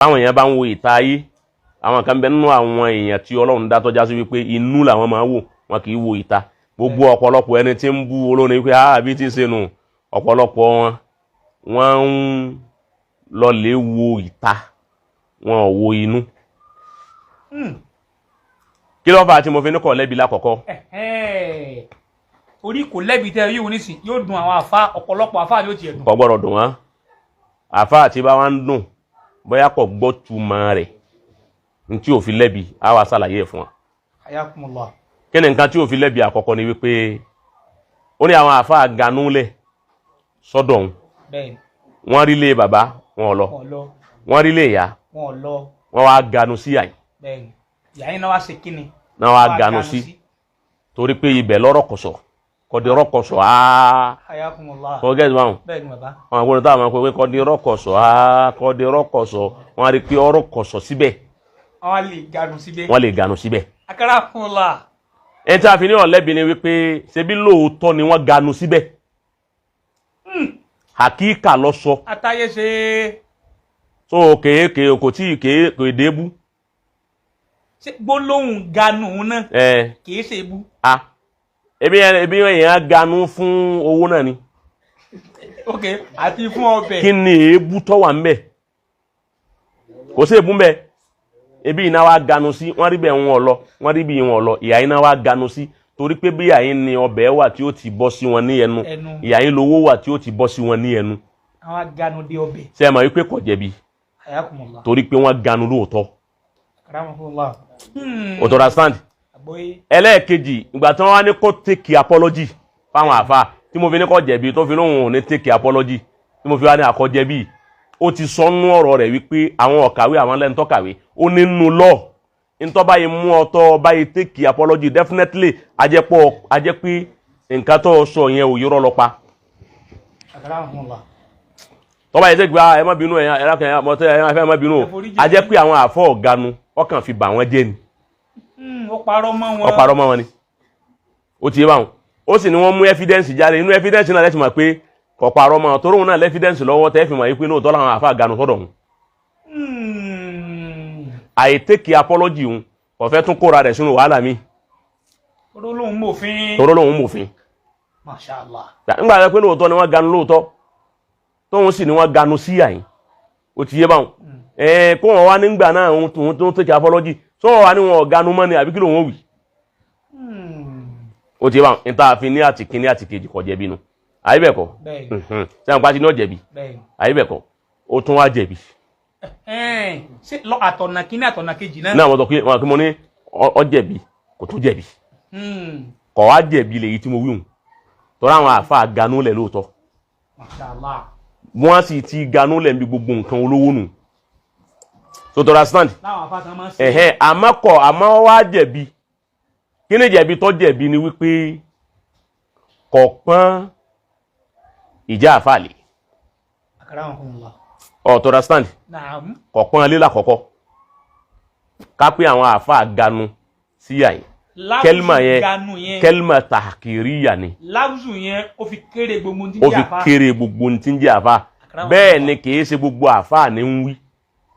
Táwọn èèyàn bá ń wo ìta ayé, àwọn kan bẹ nínú àwọn èèyàn tí Ọlọ́run dá tọ́já sí wípé inú làwọn máa wò, wọn kì í wo ìta. Gbogbo ọ̀pọ̀lọpọ̀ ẹni tí ń bú olórin wípé ah, bí ti ṣe nù, ọ̀pọ̀lọpọ̀ wọn, wọ́n ń lọlé wo ìta, wọn ò wo inú. Kí ló fà á tí mo fi ní kọ̀ lẹ́bi lákọ̀ọ́kọ́? Ẹ̀hẹ́n. Torí kò lẹ́bi tẹ́ yíò nísìn yóò dùn àwọn àfa, ọ̀pọ̀lọpọ̀ àfa yóò tiẹ̀ dùn. Kò gbọ́dọ̀ dùn wọ́n. Àfa àti bá wa ń dùn, bóyá kò gbọ́ túmọ̀ rẹ̀ ní tí ò fi lẹ́bi, á wá ṣàlàyé ẹ̀ fún wa. Hayakumullah. Kí ni nǹkan tí ò fi lẹ́bi? Àkọ́kọ́ ni wípé ó ní àwọn àfa ganúlẹ̀ sọ́dọ̀ òun. Wọ́n rí lé bàbá wọn ò lọ. Wọn lọ. Wọ́n rí lé ìyá. Wọn lọ. Wọ́n wá ganu sí àyè. Bẹ́ẹ̀ni, ìyá yín náà wá ṣe kíni? Náà wá ganu sí torí pé ibẹ̀ lọ́rọ̀ kọ̀sọ̀ kọ́dí rọ́kọ̀sọ̀ áá. Hayakumullah. Kọ́ gẹ́gẹ́ báwọn. Bẹ́ẹ̀ni, bàbá. Wọn àgbọ̀n táwọn máa ń pè pé kọ́dí rọ́kọ̀sọ̀ áá, kọ́dí rọ́kọ̀sọ̀, wọ́n á rí pé ọ̀rọ̀ kọ̀sọ̀ síbẹ̀. Wọ́n lè ganu síbẹ̀. Wọ́n lè ganu síbẹ̀. Akarakumullah. Ẹni tí a fi ní ọ̀lẹ́bi ni wípé ṣebí lóòótọ́ ni wọ́n ganu síbẹ̀, àkíkà lọ sọ. Atáyé ṣe. So kèé kò tí kèé kò débú. Ṣe gbólóhùn ganu náà ẹ kìí ṣe ebú? A ebi ebi èèyàn ganu fún owó náà ni. Ok, àti fún ọbẹ̀. Kí ni èébú tó wà ńbẹ̀? Kò sí èébú ńbẹ̀. Ebi iná wa ganu sí, wọ́n rí bẹ́ẹ̀ wọn lọ, wọ́n rí bí wọn lọ, ìyá iná wa ganu sí torí pé bí ìyá yín ni ọbẹ̀ wà tí ó ti bọ́ sí wọn ní ẹnu. Ẹnu. Ìyá yín lówó wà tí ó ti bọ́ sí wọn ní ẹnu. Àwọn ganu dé ọbẹ̀. Ṣé ẹ mọ̀ wípé kò jẹ̀bi? Hayakumullah. Torí pé wọ́n ganu lóòótọ́. Akaramakumullah. O tó understand? Àgbọ́yé. Ẹlẹ́ẹ̀kejì, ìgbà tí wọ́n wá ní kó take apology fáwọn àfa tí mo fi ní kó jẹ̀bi, tó fi lóhùn ò ní take apology, tí mo fi wá ní àkọ́jẹ̀bi, ó ti sọ nú ọ̀rọ̀ rẹ̀ wípé àwọn ọ̀kàwé, àwọn lẹ́nu tó kàwé, ó nínú lọ ntọ́ báyìí mú ọtọ́ báyìí take apology, definitely ajẹ́pọ̀ ajẹ́ pé nǹkan tó sọ yẹn ò yọrọ lọ pa. Akaramakumullah. Tọ́ba yìí sẹ́gbẹ́, ẹ má bínú, ẹ̀yà ẹ̀rọ kan mọ̀tẹ́ ẹ̀yà ẹ má bínú o. Ẹ foríjì. Ajẹ́ pé àwọn àfọ̀ ọ̀ganu ọkàn fi bà wọ́n jẹ́ ni. Ó parọ́ mọ́ wọn. Ó parọ́ mọ́ wọn ni, ó ti yé báwọn. Ó sì ní wọ́n mú evidence jáde. Inú evidence náà lẹ́sìn mọ̀ pé kò parọ́ mọ́ wọn, torí òun náà l'evidence lọ́wọ́ tẹ́ fi mọ̀ yí pé lóòótọ́ làwọn àfọ̀ àganu sọ́dọ̀ òun. Àìtake apology òun kò fẹ́ tún kóra rẹ̀ sínú wàhálà mi. Ó lóun mòfin. Torí lòun mòfin. Masha Allah. Nígbà tó pé lóòótọ́ ni wọ́n ganu lóòótọ́, tóun sì ni wọ́n ganu sí àyìn, ó ti yé báwọn. Ẹ̀ẹ́n, kó wọn wá nígbà náà òun tóun tó take apology tó wọn wá ní wọn ò ganu mọ́ ni, àbí kí lòun ó wì? Ó ti yé báwọn. Níta àfi ní àti kíní àti kejì kò jẹ̀bi nu, àyè bẹ́ẹ̀ kọ́? Bẹ́ẹ̀ni. Sẹ́wọ̀n pàtí ní ó jẹ̀bi? Bẹ́ẹ̀ni. Àyè bẹ́ẹ̀ kọ́? Ó tún wá jẹ̀bi. Ẹ̀ẹ́n, ṣé lọ àtọ̀nà kíní àtọ̀nà kejì náà? Náà wọ́n sọ pé wọn kí mo ní ó jẹ̀bi, kò tún jẹ̀bi. Kò wá jẹ̀bi lèyí tí mo wí hùn, tọ́ra àwọn àfa ganú lẹ̀ lóòótọ́. Masha Allah. Wọ́n sì ti ganú lẹ̀ níbi gbogbo nǹkan olówó nù, so to understand. Láwọn afáàtàn máa ń ṣe. Ẹ̀hẹ́n, àmọ́ kọ̀, àmọ́ wá jẹ̀bi. Kí ni jẹ̀bi tó jẹ̀bi? Ni wípé kò pọ́n ìjà àfàlẹ̀. Akaramakumullah. Ọ̀ to understand? Naam. Kò pọ́n alẹ́ lákọ̀ọ́kọ́ ká pé àwọn àfa ganu sí àyè. Láwùsù. Kẹlímà yẹn. Ganu yẹn. Kẹlímà tàkìríyà ni. Láwùsù yẹn, ó fi kéré gbogbo ní ó jẹ́ fi àfa. kéré gbogbo ní tí ń jẹ́ àfa. Bẹ́ẹ̀ ni kì í ṣe gbogbo àfa ní ń wí,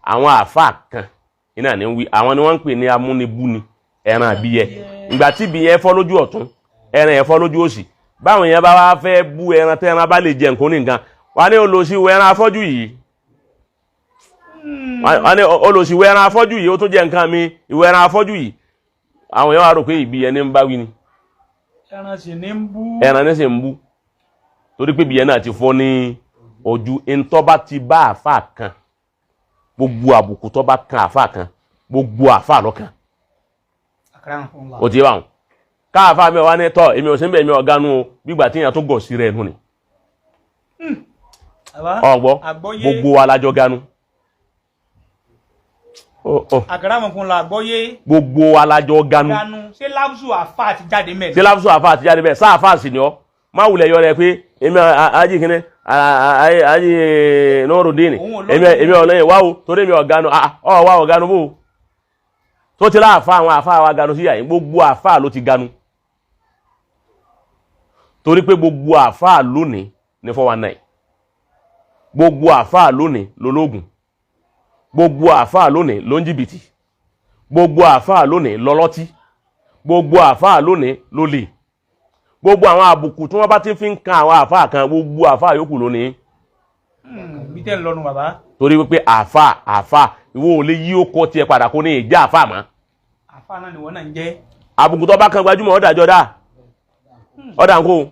àwọn àfa kan iná ní ń wí. Àwọn ni wọ́n ń pè ní amúnibúni ẹran àbíyẹ. Ìgbà tí ibi yẹn fọ́ lójú ọ̀tún, ẹran yẹn fọ́ lójú òsì, báwọn yẹn bá wá fẹ́ bú ẹran, tẹ́ ẹran bá lè jẹ nǹkan ní nǹkan, wọ́n á ní olùsí wọ ẹran afọ́jú yìí, wọ́n á ní olùsí wọ ẹran afọ́jú yìí, ó tún jẹ nǹkan mi, ìwọ ẹran afọ́jú yìí. Àwọn yẹn wá rò pé ìbí yẹn ní ń bá wí ni. Ẹran sì ní ń bú. Ẹran ní sì ń bú torí pé ibi yẹn náà ti fọ́ ní ojú. Ntọ́ bá ti bá àáfà kan, gbogbo àbùkù tó bá kan àáfà kan, gbogbo àáfà lọ́kàn. Akaramakumullah. Ó ti yé báwọn. Káàfà mi wá ní tọ́ èmi ò sí ń bẹ̀, èmi ọ̀gánu o, gbígbà tí èèyàn tó gọ̀ sí rẹ̀ nù ni. Bàbá, ọ̀gbọ́. Àgbọ́yé. Gbogbo wa lájọ ganu. Ó, ó. Akaramakumullah, àgbọ́yé. Gbogbo wa lájọ ganu. Ganu, ṣé láwùsù àfa àti jáde mẹ́rin? Ṣé láfíìsù àfa àti jáde bẹ́ẹ̀ sáàfà sì ni ọ́? Má wulẹ̀ yọ rẹ pé èmi ají kínní ají Nurudeen. Òun ò lóye. Èmi ọ̀lẹ́yìn wá o, torí èmi ọ̀gánu ọ̀ wá ọ̀gánu bò ó tó ti láàfà. Àwọn àfa wa ganu sí yàyín, gbogbo àfa ló ti ganu, torí pé gbogbo àfa lónìí ní 419, gbogbo àfa lónìí lológun. Gbogbo àáfàá lónìí ló ń jìbìtì, gbogbo àáfàá lónìí lọ́lọ́tí, gbogbo àáfàá lónìí ló lè, gbogbo àwọn àbùkù tí wọ́n bá ti fi ń kan àwọn àáfàá kan, gbogbo àáfàá yòókù lónìí. Bí tẹ́ ń lọ́nu bàbá. Torí wípé àáfàá àáfàá, ìwọ ò lè yí ó kọ tiẹ̀ padà kó ní ìjà àáfàá mọ́. Àfa náà ni wọ́n náà ń jẹ́. Àbùkù tó bá kan gbajúmọ̀ ọ̀dàjọ́ dá ọ̀dà ńkó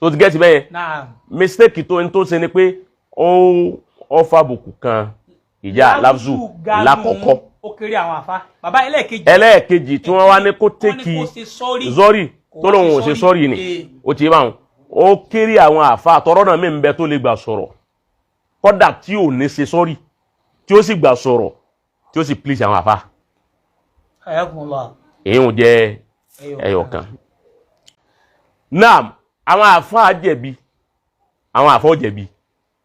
tó ti gẹ́tì bẹ́yẹn. Náà. Mistake tó ń tó ṣe ni pé ó fàbùkù kan ìjà láfzù ganu lákọ̀ọ́kọ́. Ó kéré àwọn àfa bàbá. Ẹlẹ́ẹ̀kejì. Ẹlẹ́ẹ̀kejì tí wọ́n wá ní kó wọ́n ní tẹ́kì kó ṣe sọ́rí. Zọ́rì Kò tó wá lóun ò ṣe ṣe sọ́rì ni. Ee. Ó ti bá wọn, ó kéré àwọn àfa àtọ̀rọ̀ náà mí ń bẹ tó lè gbà sọ̀rọ̀, kọ́dà tí ò ní ṣe sọ́rì, tí ó sì gbà sọ̀rọ̀, tí ó sì please àwọn àfa. Ayakumullah. Èyí ń jẹ́ ẹyọ kan. Naam, àwọn àfa jẹ̀bi, àwọn àfa ò jẹ̀bi.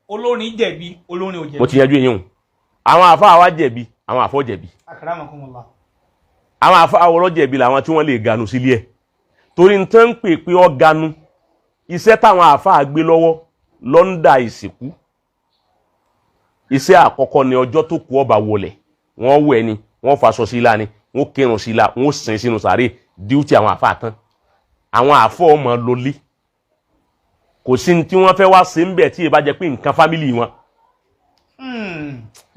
Olórin jẹ̀bi, olórin ò jẹ̀bi. Mo ti yanjú eyín o. Àwọn àfa wa jẹ̀bi, àwọn àfa ò jẹ̀bi. Akramakumullah. Àwọn àfa àwòrán jẹ̀bi làwọn tí wọ́n lè ganu sílé ẹ̀, torí n tán ń pè pé ọ ganu, iṣẹ́ táwọn àfa gbé lọ́wọ́ lọ́ńdà ìsìnkú, iṣẹ́ àkọ́kọ́ ni ọjọ́ tó kú ọba wọlẹ̀, wọ́n wẹ̀ ni, wọ́n faṣọ sí la ni, wọ́n kírun sí la, wọ́n sìn sínú sàárè. Díútì àwọn àfa tán, àwọn àfọ ọmọ lọlé, kò sí ní tí wọ́n fẹ́ wá sí ń bẹ̀ tí ì bá jẹ́ pé nǹkan fámìlì wọn.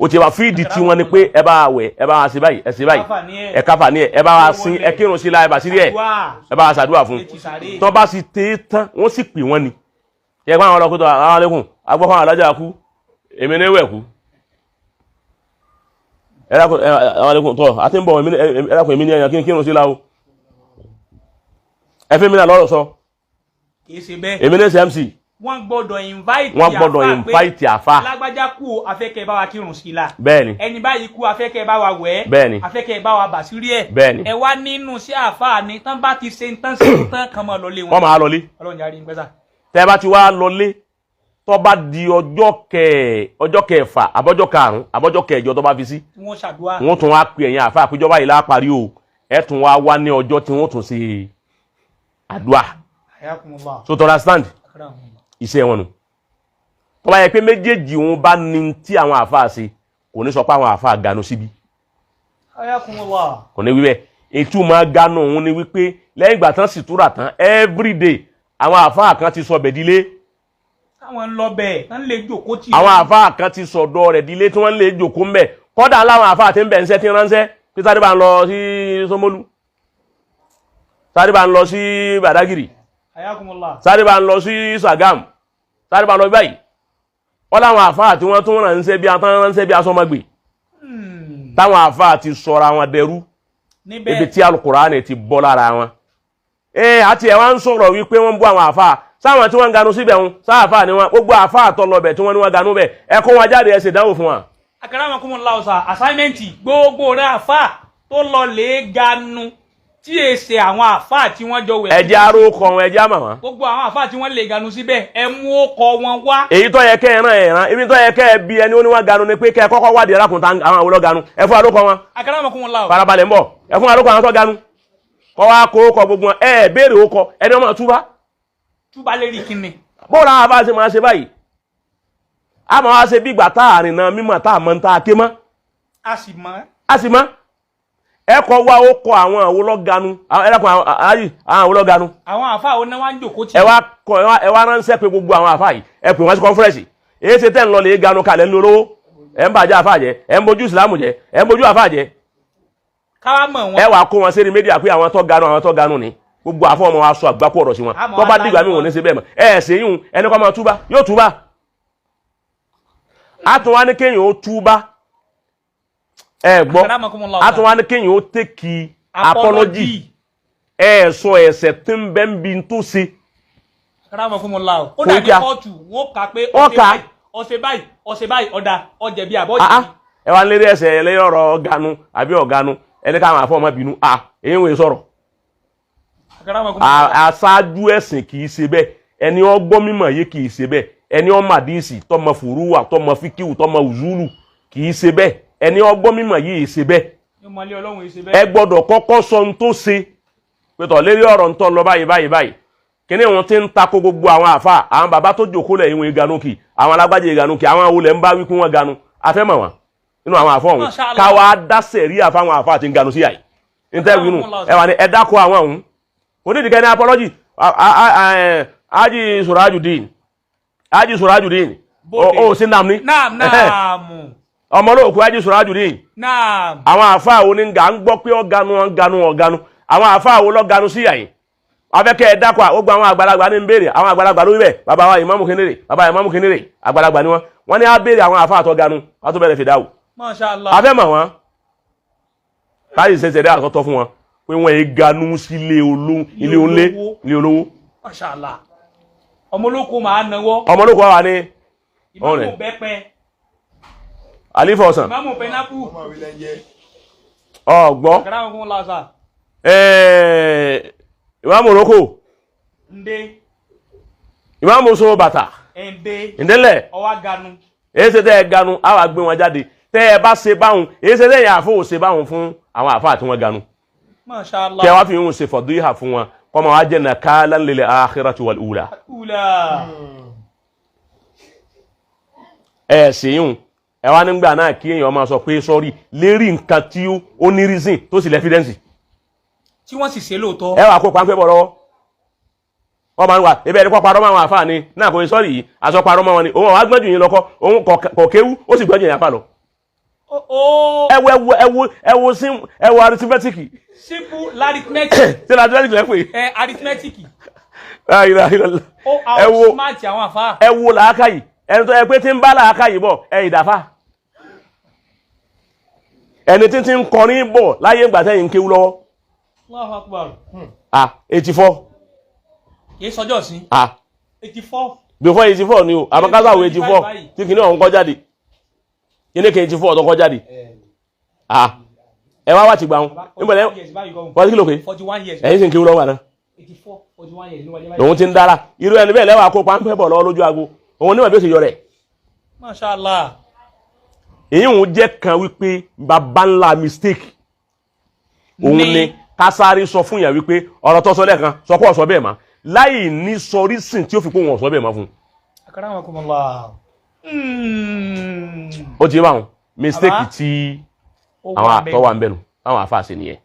Ó ti wá fíìdì tí wọ́n ní pé ẹ bá wẹ̀, ẹ bá wa ṣe báyìí, ẹ ṣe báyìí, Káfà ní ẹ̀. ẹ káfà ní ẹ, ẹ bá wa sin, ẹ kírun sí la, ẹ bá sí rí ẹ, Àdúà. ẹ bá wa ṣàdúrà fún. Etí sàárè. Tó bá sì tẹ́ tán, wọ́n sì pè wọ́n ni kí ẹ bá àwọn ọlọ́kùnrin àwọn alẹ́kùn agbọ́fọ́ àwọn alájà kú, èmi ní wẹ̀ kú, ẹ dákun, ẹ àwọn alẹ́kùn tọ́ àti ń bọ̀, ẹ dákun, èmi ní ẹ̀yàn kí n kírun sí la o, ẹ fi mi náà lọ́rọ̀ sọ. Kì í ṣe bẹ́ẹ̀. Èmi ní ṣe MC. Wọ́n gbọ́dọ̀ invite Wọ́n gbọ́dọ̀ àfáà pé invite àfáà. Lágbájá kú o, afẹ́kẹ́ bá wa kírun sí la. Bẹ́ẹ̀ ni. Ẹni báyìí kú, afẹ́kẹ́ bá wa wẹ̀ ẹ́. Bẹ́ẹ̀ ni. Afẹ́kẹ́ bá wa bàṣírí ẹ̀. Bẹ́ẹ̀ ni. Ẹ wá nínú sí àfáà ni tán bá ti ṣe tán ṣe tán kan mọ́ lọlé wọn. Wọ́n máa lọlé. Ọlọ́run yàrá yín pẹ́sà. Tẹ́ bá ti wá lọlé, tó bá di ọjọ́ kẹfà, àbọ́jọ́ karùn-ún, àbọ́jọ́ kẹjọ tó bá fi sí, Tí wọ́n ṣàdúrà. wọ́n tún wá pe ẹ̀yin àfa àpéjọba yìí láparí o, ẹ̀ tún wá wá ní ọjọ́ tí wọ́n tún ṣe àdúrà. Ayakumullah. So to understand. Akramakumullah. Iṣẹ́ wọn nù. Tó bá yẹ pé méjèèjì òun bá ní tí àwọn àfa ṣe, kò ní sọ pé àwọn àfa ganu síbi. Ayakumullah. Kò ní wí bẹ́ẹ̀. Ìtumọ̀ ganu òun ni wípé lẹ́yìn ìgbà tán sì túrà tán, everyday àwọn àfa kan ti sọ bẹ̀dílé. Táwọn ń lọ bẹ́ẹ̀ tán lè jókòó tì. Àwọn àfa kan ti sọ̀dọ̀ rẹ̀ dílé tí wọ́n lè jòkó ńbẹ̀, kọ́dà láwọn àfa ti ń bẹ̀ ń sẹ́ tí ń ránṣẹ́ pé sáré bá ń lọ sí Ṣómólú, sáré bá ń lọ sí Bàdágìrì, Ayakumullah. sáré bá ń lọ sí Sàgám, sáré bá ń lọ báyìí. Wọ́n láwọn àfa tí wọ́n tún ránṣẹ́ bí atán ránṣẹ́ bí asọ́mọgbè, táwọn àfa ti sọra wọn dẹrú Níbẹ̀. ibi tí Al-Kùránì ti bọ́ lára wọn. Ee, àti ẹ̀ wá ń sọ̀rọ̀ wípé wọ́n ń bú àwọn àfa sáwọn tí wọ́n ń ganu síbẹ̀ ń sáàfà ni wọ́n. Gbogbo àfa àtọlọbẹ̀ tí wọ́n ní wọ́n ganu bẹ̀, ẹ kó wọn jáde, ẹ ṣèdánwò fún wọn. Akramakumullah ọ̀sà assignment gbogbo rẹ̀, àfà tó lọ lè ganu tí è ṣe àwọn àfà tí wọ́n jọ wẹ̀. Ẹjẹ́ arókọ wọn, ẹjẹ́ àmà wọn. Gbogbo àwọn àfà tí wọ́n lè ganu síbẹ̀, ẹ mú ó kọ wọn wá. Èyí tó yẹ kẹ́ ẹ ràn ẹ ràn, ibi tó yẹ kẹ́ ẹ bí ẹni ó ní wọn ganu ni pé kẹ́ ẹ kọ́kọ́ wádìí arákùnrin àwọn àwòrán ganu, ẹ fún arókọ wọn. Akramakumullah. Farabalẹ̀ ń bọ̀, ẹ fún arókọ àwọn tó ganu, kọ́ wa kó kọ gbogbo wọn, ẹ béèrè ó kọ ẹni ọmọ túbá. Túbà lérí kíni? Bóòlù àwọn afáàṣe máa ṣe báyìí, a máa wá ṣe bí ìgbà tá àrìn náà mímọ̀ tá a mọ̀ ń tá a ké mọ́. A sì mọ̀. A sì mọ́ ẹ kọ wá ó kọ àwọn àwòlọ́ganu ẹ dákun, àwọn aláyì àwọn àwòlọ́ganu. Àwọn àfà ò náà wá ń jòkó tì. Ẹ wá kọ, ẹ wá ránṣẹ́ pé gbogbo àwọn àfáà yìí, ẹ pè wọ́n sí kọ́nfẹ́rẹ́nsì. Èyí ṣe tẹ́ ń lọ lè ganu kalẹ̀ ń lóró, ẹ ń bàjẹ́ àfáà jẹ́, ẹ ń bójú ìsìlámù jẹ́, ẹ ń bójú àfáà jẹ́. Káwá mọ̀ wọn. Ẹ wàá kó wọn sérí mídíà pé àwọn tó ganu, àwọn tó ganu ni. Gbogbo àfọ ọmọ wa sọ àgbákò ọ̀rọ̀ sí wọn. Àmọ́ tó bá dìgbà mi wọn ní ṣe bẹ́ẹ̀ mọ́. Ẹ ṣe yún ẹni kọ́ máa túbá, yóò túbá. A tún wá ní kéèyàn ó túbá, ẹ gbọ́. Akramakumullah. A tún wá ní kéèyàn ó tẹ́kì apology, ẹ sọ ẹ̀ṣẹ̀ tí ń bẹ ń bi tó ṣe. Akramakumullah. Ó Kò dàbí já. kóòtù, wọn kà pé Wọ́n ọ̀sẹ̀ kà. báyìí, ọ̀sẹ̀ báyìí, ọ̀sẹ̀ báyìí, ọ̀dà ọ̀jẹ̀bi àbọ̀ Ah, ah. jẹ̀bi. Ẹ wá lérí ẹsẹ̀ lẹ́yìn ọ̀rọ̀ ganu àbí ọ̀ganu, ẹni káwọn àfọ ọmọ bínú à èyí ń wòye sọ̀rọ̀. Akramakumullah. Aṣáájú ẹ̀sìn kì í ṣe bẹ́ẹ̀, ẹni ọgbọ́n mímọ̀ yé kì í ṣe bẹ́ẹ̀, ẹni ọmọ àdìsí tọmọ fùrúwà tọmọ fíkìwù tọmọ ùzúlù kì í ṣe bẹ́ẹ̀, ẹni ọgbọ́n mímọ̀ yé ṣe bẹ́ẹ̀. Yóò mọ ilé Ọlọ́run yìí ṣe Ẹ bẹ́ẹ̀. gbọ́dọ̀ kọ́kọ́ sọ ohun tó ṣe pẹ̀tọ̀ lérí ọ̀rọ̀ ń tọ́ lọ báyìí báyìí báyìí, kíní wọn ti ń tako gbogbo àwọn àfa, àwọn bàbá tó jòkó lẹ̀ ìwọ̀n ìganukì, àwọn alágbájá ìganukì, àwọn olè ń bá wípé wọ́n ganu, Afẹ́mọ̀ wọn nínú àwọn àfọ ọ̀hún. Masha Allah. Káwa dá sẹ̀ríà fáwọn àfọ àti nganu sí àyè níta ìwé nù. Ẹ wà ní ẹ dákọ̀ àwọn ọ̀hún, onídìgẹ́ ní apology. Haji Surajudeen, Haji Surajudeen. Bóde. O sí nam ni. Naam, naam. Ọmọ olóòkú Haji Surajudeen. Naam. Àwọn àfáà wo ni nga ń gbọ́ pé ọ̀ganu ọ̀ganu ọ̀ganu? Àwọn àfáà wo lọ́ganu sí àyè? Afẹ́kẹ́ ẹ dákọ̀. Ó gba àwọn àgbàlagbà ní ń béèrè. Àwọn àgbàlagbà lórí bẹ́ẹ̀, bàbá wa ìmáàmù kínírè, bàbá ìmáàmù kínírè, àgbàlagbà ni wọ́n. Wọ́n ní á béèrè àwọn àfáà tó ganu wọ́n tó bẹ̀rẹ̀ fìdáwò. Masha Allah. Afẹ́ mọ̀ wọ́n káyì ṣẹṣẹ dẹ́ àtọ́tọ́ fún wọn pé wọ́n yé ganu sílé olówó, ilé onílé, ilé olówó. Masha Allah. Ọmọ olóko máa náwó. Ọmọ olóko wa ní Ìmáàmù Ọ̀rẹ́. bẹ́pẹ. Àlífọ̀ ọ̀sán. Ìmáàmù pẹnápù. Ọ̀gbọ́. Akramakumullah sà. Ìmáàmù olóko. Ndé. Ìmáàmù so bàtà. Ndé. Ìdílẹ̀. Ọwá ganu. Èyí ṣe tẹ́ ẹ ganu, á wà gbé wọn jáde. Tẹ́ ẹ bá ṣe báwọn, èyí ṣe tẹ́ ẹ̀yìn àfọ ò ṣe báwọn fún àwọn àfọ àti wọn ganu. Masha Allah. Kí ẹ wá fi ń ṣe fọdú ìhà fún wọn, kọ́mọ wa jẹ́ nakalan lil akhirati wal ula. Ula. Ẹ ṣèyún, ẹ wá nígbà náà kí èèyàn máa sọ pé sọ́rí lérí nǹkan tí ó ní reason tó sì lẹ́fídẹ́ǹsì. Tí wọ́n sì ṣe lóòótọ́. Ẹ wà kó páńpẹ́ bọ̀ lọ́wọ́, wọ́n máa ń wà ebe ẹni kọ́ parọ́ mọ́ àwọn àfáà ni náà, kò ní sọ́ọ̀rì yìí, aṣọ parọ́ mọ́ wọn ni. Òun àwọn agbọ́njù yín lọ́kọ́, òun kò kéwú, ó sì gbọ́njù yín àfáà lọ. Ó Ẹ wo, ẹ wo, ẹ wo, ẹ wo sim, ẹ wo arithmetic. Simple arithmetic. Ṣé arithmetic lẹ́ pè Ẹ arithmetic. é? Ó Ẹ wo. Outsmart àwọn àfáà. Ẹ wo làákàyè ẹni tó yẹ pé tí ń bá làákàyè bọ̀, ẹ ìdàfà ẹni tí tí ń kọrin bọ̀ láyé ìgbà tẹ́yìn ń kéwú lọ́wọ́. Allahu Akbar. Ah, 84. Kì í sọjọ́ sí. Ah. 84. Before 84 ni o, àmọ́ kásá wo 84 báyìí. Tí kìíní ọ̀hún kọ́ jáde, kìíní kìíní 84 tó kọ́ jáde. Ah, ẹ wá wá ti gbà wọn níbo lẹ Years báyìí kọ́. wọ́n ti kí ló pé? 41 years. Ẹ̀yin sì ń kéwú lọ́wọ́ àná. 84, 41 years ló wáyé báyìí. Lòun ti ń dára irú ẹni bẹ́ẹ̀ lẹ́wọ̀ àkópa ń pẹ́ bọ̀ lọ́wọ́ lójú aago, òun níwọ̀n bí ó ṣe yọ rẹ̀. Masha Allah. Èyí òun jẹ́ kan wípé baba ńlá mistake òun ni kásáré sọ fún yàn wípé ọ̀rọ̀ tó sọ lẹ́ẹ̀kan, sọ pé ọ̀sọ́ bẹ́ẹ̀ mọ́, láì ní sọ reason tí ó fi pé òun ọ̀sọ́ bẹ́ẹ̀ mọ́ fún un. Akramakumullah. Ó ti báwọn mistake Bàbá. tí Ó àwọn wà bẹ́ẹ̀. àtọ́wà ń bẹ̀rù táwọn àfáà ṣe nìyẹn,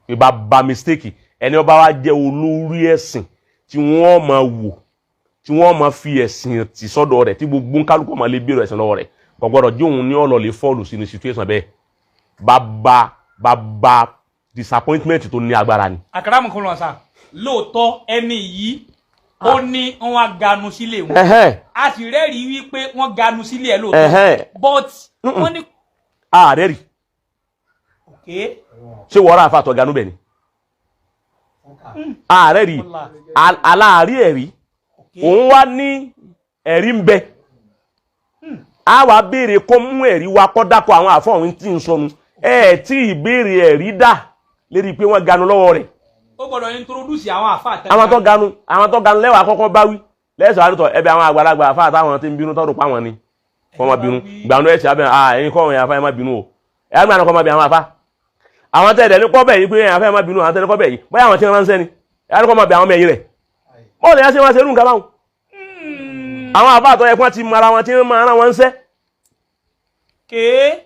pé bàbá mistake ẹni ọba wa jẹ́ olórí ẹ̀sìn tí wọ́n máa wò, tí wọ́n máa fi ẹ̀sìn tì sọ́dọ̀ rẹ̀, tí gbogbo kálukú máa lè bèrè ẹ̀sìn lọ́wọ́ rẹ̀, kò gbọ́dọ̀ jẹ́ òun ní ọ̀lọ́ lè fall sínú situation bẹ́ẹ̀. Bàbá bàbá disappointment tó ní agbára ni. Akramakumullah sà. Lóòótọ́, ẹni yìí ó ní wọ́n wá ganu sílé wọn. A sì rẹ́rìí wípé wọ́n ganu sílé ẹ̀ lóòótọ́. But wọ́n ní Ààrẹ rí. Okay. Ṣé wọ́n rà àfàtọ̀ ganu bẹ̀ ni? Ààrẹ rí. Aláàrí ẹ̀rí. Òun wá ní ẹ̀rí ń bẹ, a wá béèrè kó mú ẹ̀rí wa, kọ́ dákọ̀ àwọn àfọ̀hún tí ń sọnù ẹ̀ tí ìbéèrè ẹ̀rí dà lérí pé wọ́n ganu lọ́wọ́ rẹ̀. Ó gbọ́dọ̀ introduce àwọn àfáà tẹ́lẹ̀. Àwọn tó ganu, àwọn tó ganu lẹ́wà kọ́kọ́ bá wí lẹ́sọ̀ àdútọ̀ ẹbẹ̀ àwọn àgbàlagbà àfáà táwọn tí ń bínú tọ́rù pa wọn ni kọ́ máa bínú gbàánú ẹ̀sẹ̀ abẹ́ à ẹ̀yin kọ́ ẹ̀yin àfáà, ẹ̀ má bínú o. Ẹ̀ á kọ́ máa bí àwọn àfáà, àwọn tẹ̀lé ní kọ́ bẹ̀ yìí pé ẹ̀yin àfáà, ẹ̀ má bínú. Àwọn tẹ̀lé kọ́ bẹ̀ yìí, bóyá àwọn tí wọ́n ránṣẹ́ ni, ẹ̀ á ní kọ́ máa bẹ àwọn ọmọ ẹ̀yìn rẹ̀. Bọ́ọ̀lù yẹn ṣe wọ́n ṣe irú nǹkan báwọn, àwọn àfáà tó yẹ kí wọ́n ti mara wọn tí wọ́n máa rán wọn ń sẹ́. Kéé.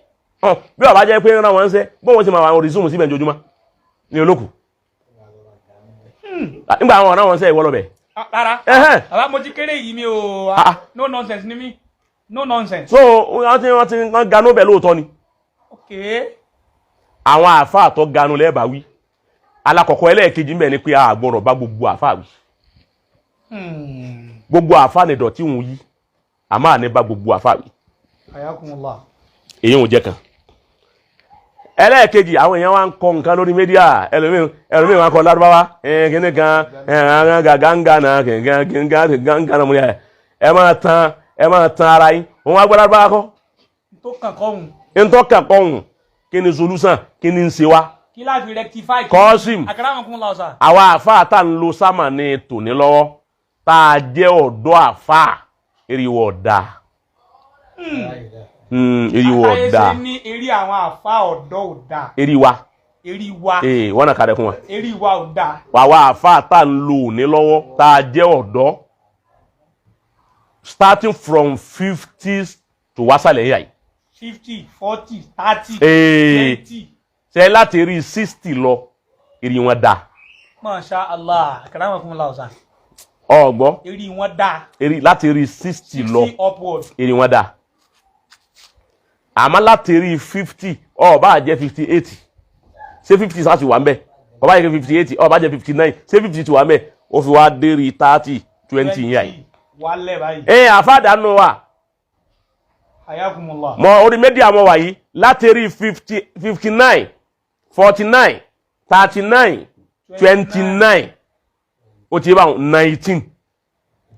Bí ọba jẹ́ pé ń rán wọn ń sẹ́, bóun ti máa wà àwọn resume síbẹ̀ ojoojúmọ́ ní olókù nígbà àwọn ọ̀rán wọn sẹ́ ìwọ lọ bẹ̀. Ah, rárá. Ẹhẹ́n. Bàbá, mo ti kéré yìí, mi ò. Ah, ah. No nonsense ni mí, no nonsense. So wọ́n ti wọ́n ganú bẹ̀ lóòótọ́ ni. Àwọn àáfàá tó ganu lẹ́ẹ̀bà wí alákọ̀ọ́kọ́. Ẹlẹ́ẹ̀kejì ń bẹ̀ ni pé a gbọ́dọ̀ bá gbogbo àáfàá wí. Gbogbo àáfàá ni dọ̀tí òun yí, àmọ́ àní bá gbogbo àáfàá wí. Ayakumullah. Èyí ò jẹ́ kan. Ẹlẹ́ẹ̀kejì, àwọn èèyàn wa ń kọ nǹkan lórí media, ẹlòmíì ẹlòmíì wa ń kọ lárúbáwá kíní kan gàgàngànà gàgàngànà. Mo ní ẹ máa tan, ẹ máa tan ara yín. Òun wá gbọ́ lárúbáwá kọ́. Tó kàn kọ́hún. Ntọ́kàn kọ́hùn, kí ni solution? Kí ni ń ṣe wá? Kí láti rectify. Kọ́sìm. Akramakumullah sà. Àwa àáfàá tá ń lo sámà ní tòní lọ́wọ́, tá a jẹ́ ọ̀dọ́ àáfàá, eriwo ọ̀dà, eriwo ọ̀dà. Àtàyè ṣe ní eré àwọn àfa ọ̀dọ́ ò dáa. Eri wa. Eré wa. Ee, wọ́n náà kàdé fún wa. Eré wa ò dáa. Àwa àáfàá tá ń lo òní lọ́wọ́, tá a jẹ́ ọ̀dọ́, starting from 50s to wásàlẹ̀ yà yìí. 50, 40, 30, 20. Ṣe láti rí 60 lọ èrè wọn dá. Masha Allah, akramakumullah ọ̀sán. Ọgbọ́. Èrè wọn dá. Èrè láti rí 60 lọ. 60 upward. Èrè wọn dá. Àmọ́ láti rí 50, ó bá jẹ́ 58, ṣé 50 sá ti wà ń bẹ̀? Ó bá jẹ́ 58, ó bá jẹ́ 59, ṣé 50 ti wà ń bẹ̀? Ó fi wá dé rí 30, 20 yẹn yìí. Wálẹ̀ báyìí. Ẹ àfàdánù wa. Hayakumullah. Mọ orí media mọ wàyí láti rí 50, 59, 49, 39, 29, ó ti bá wọn 19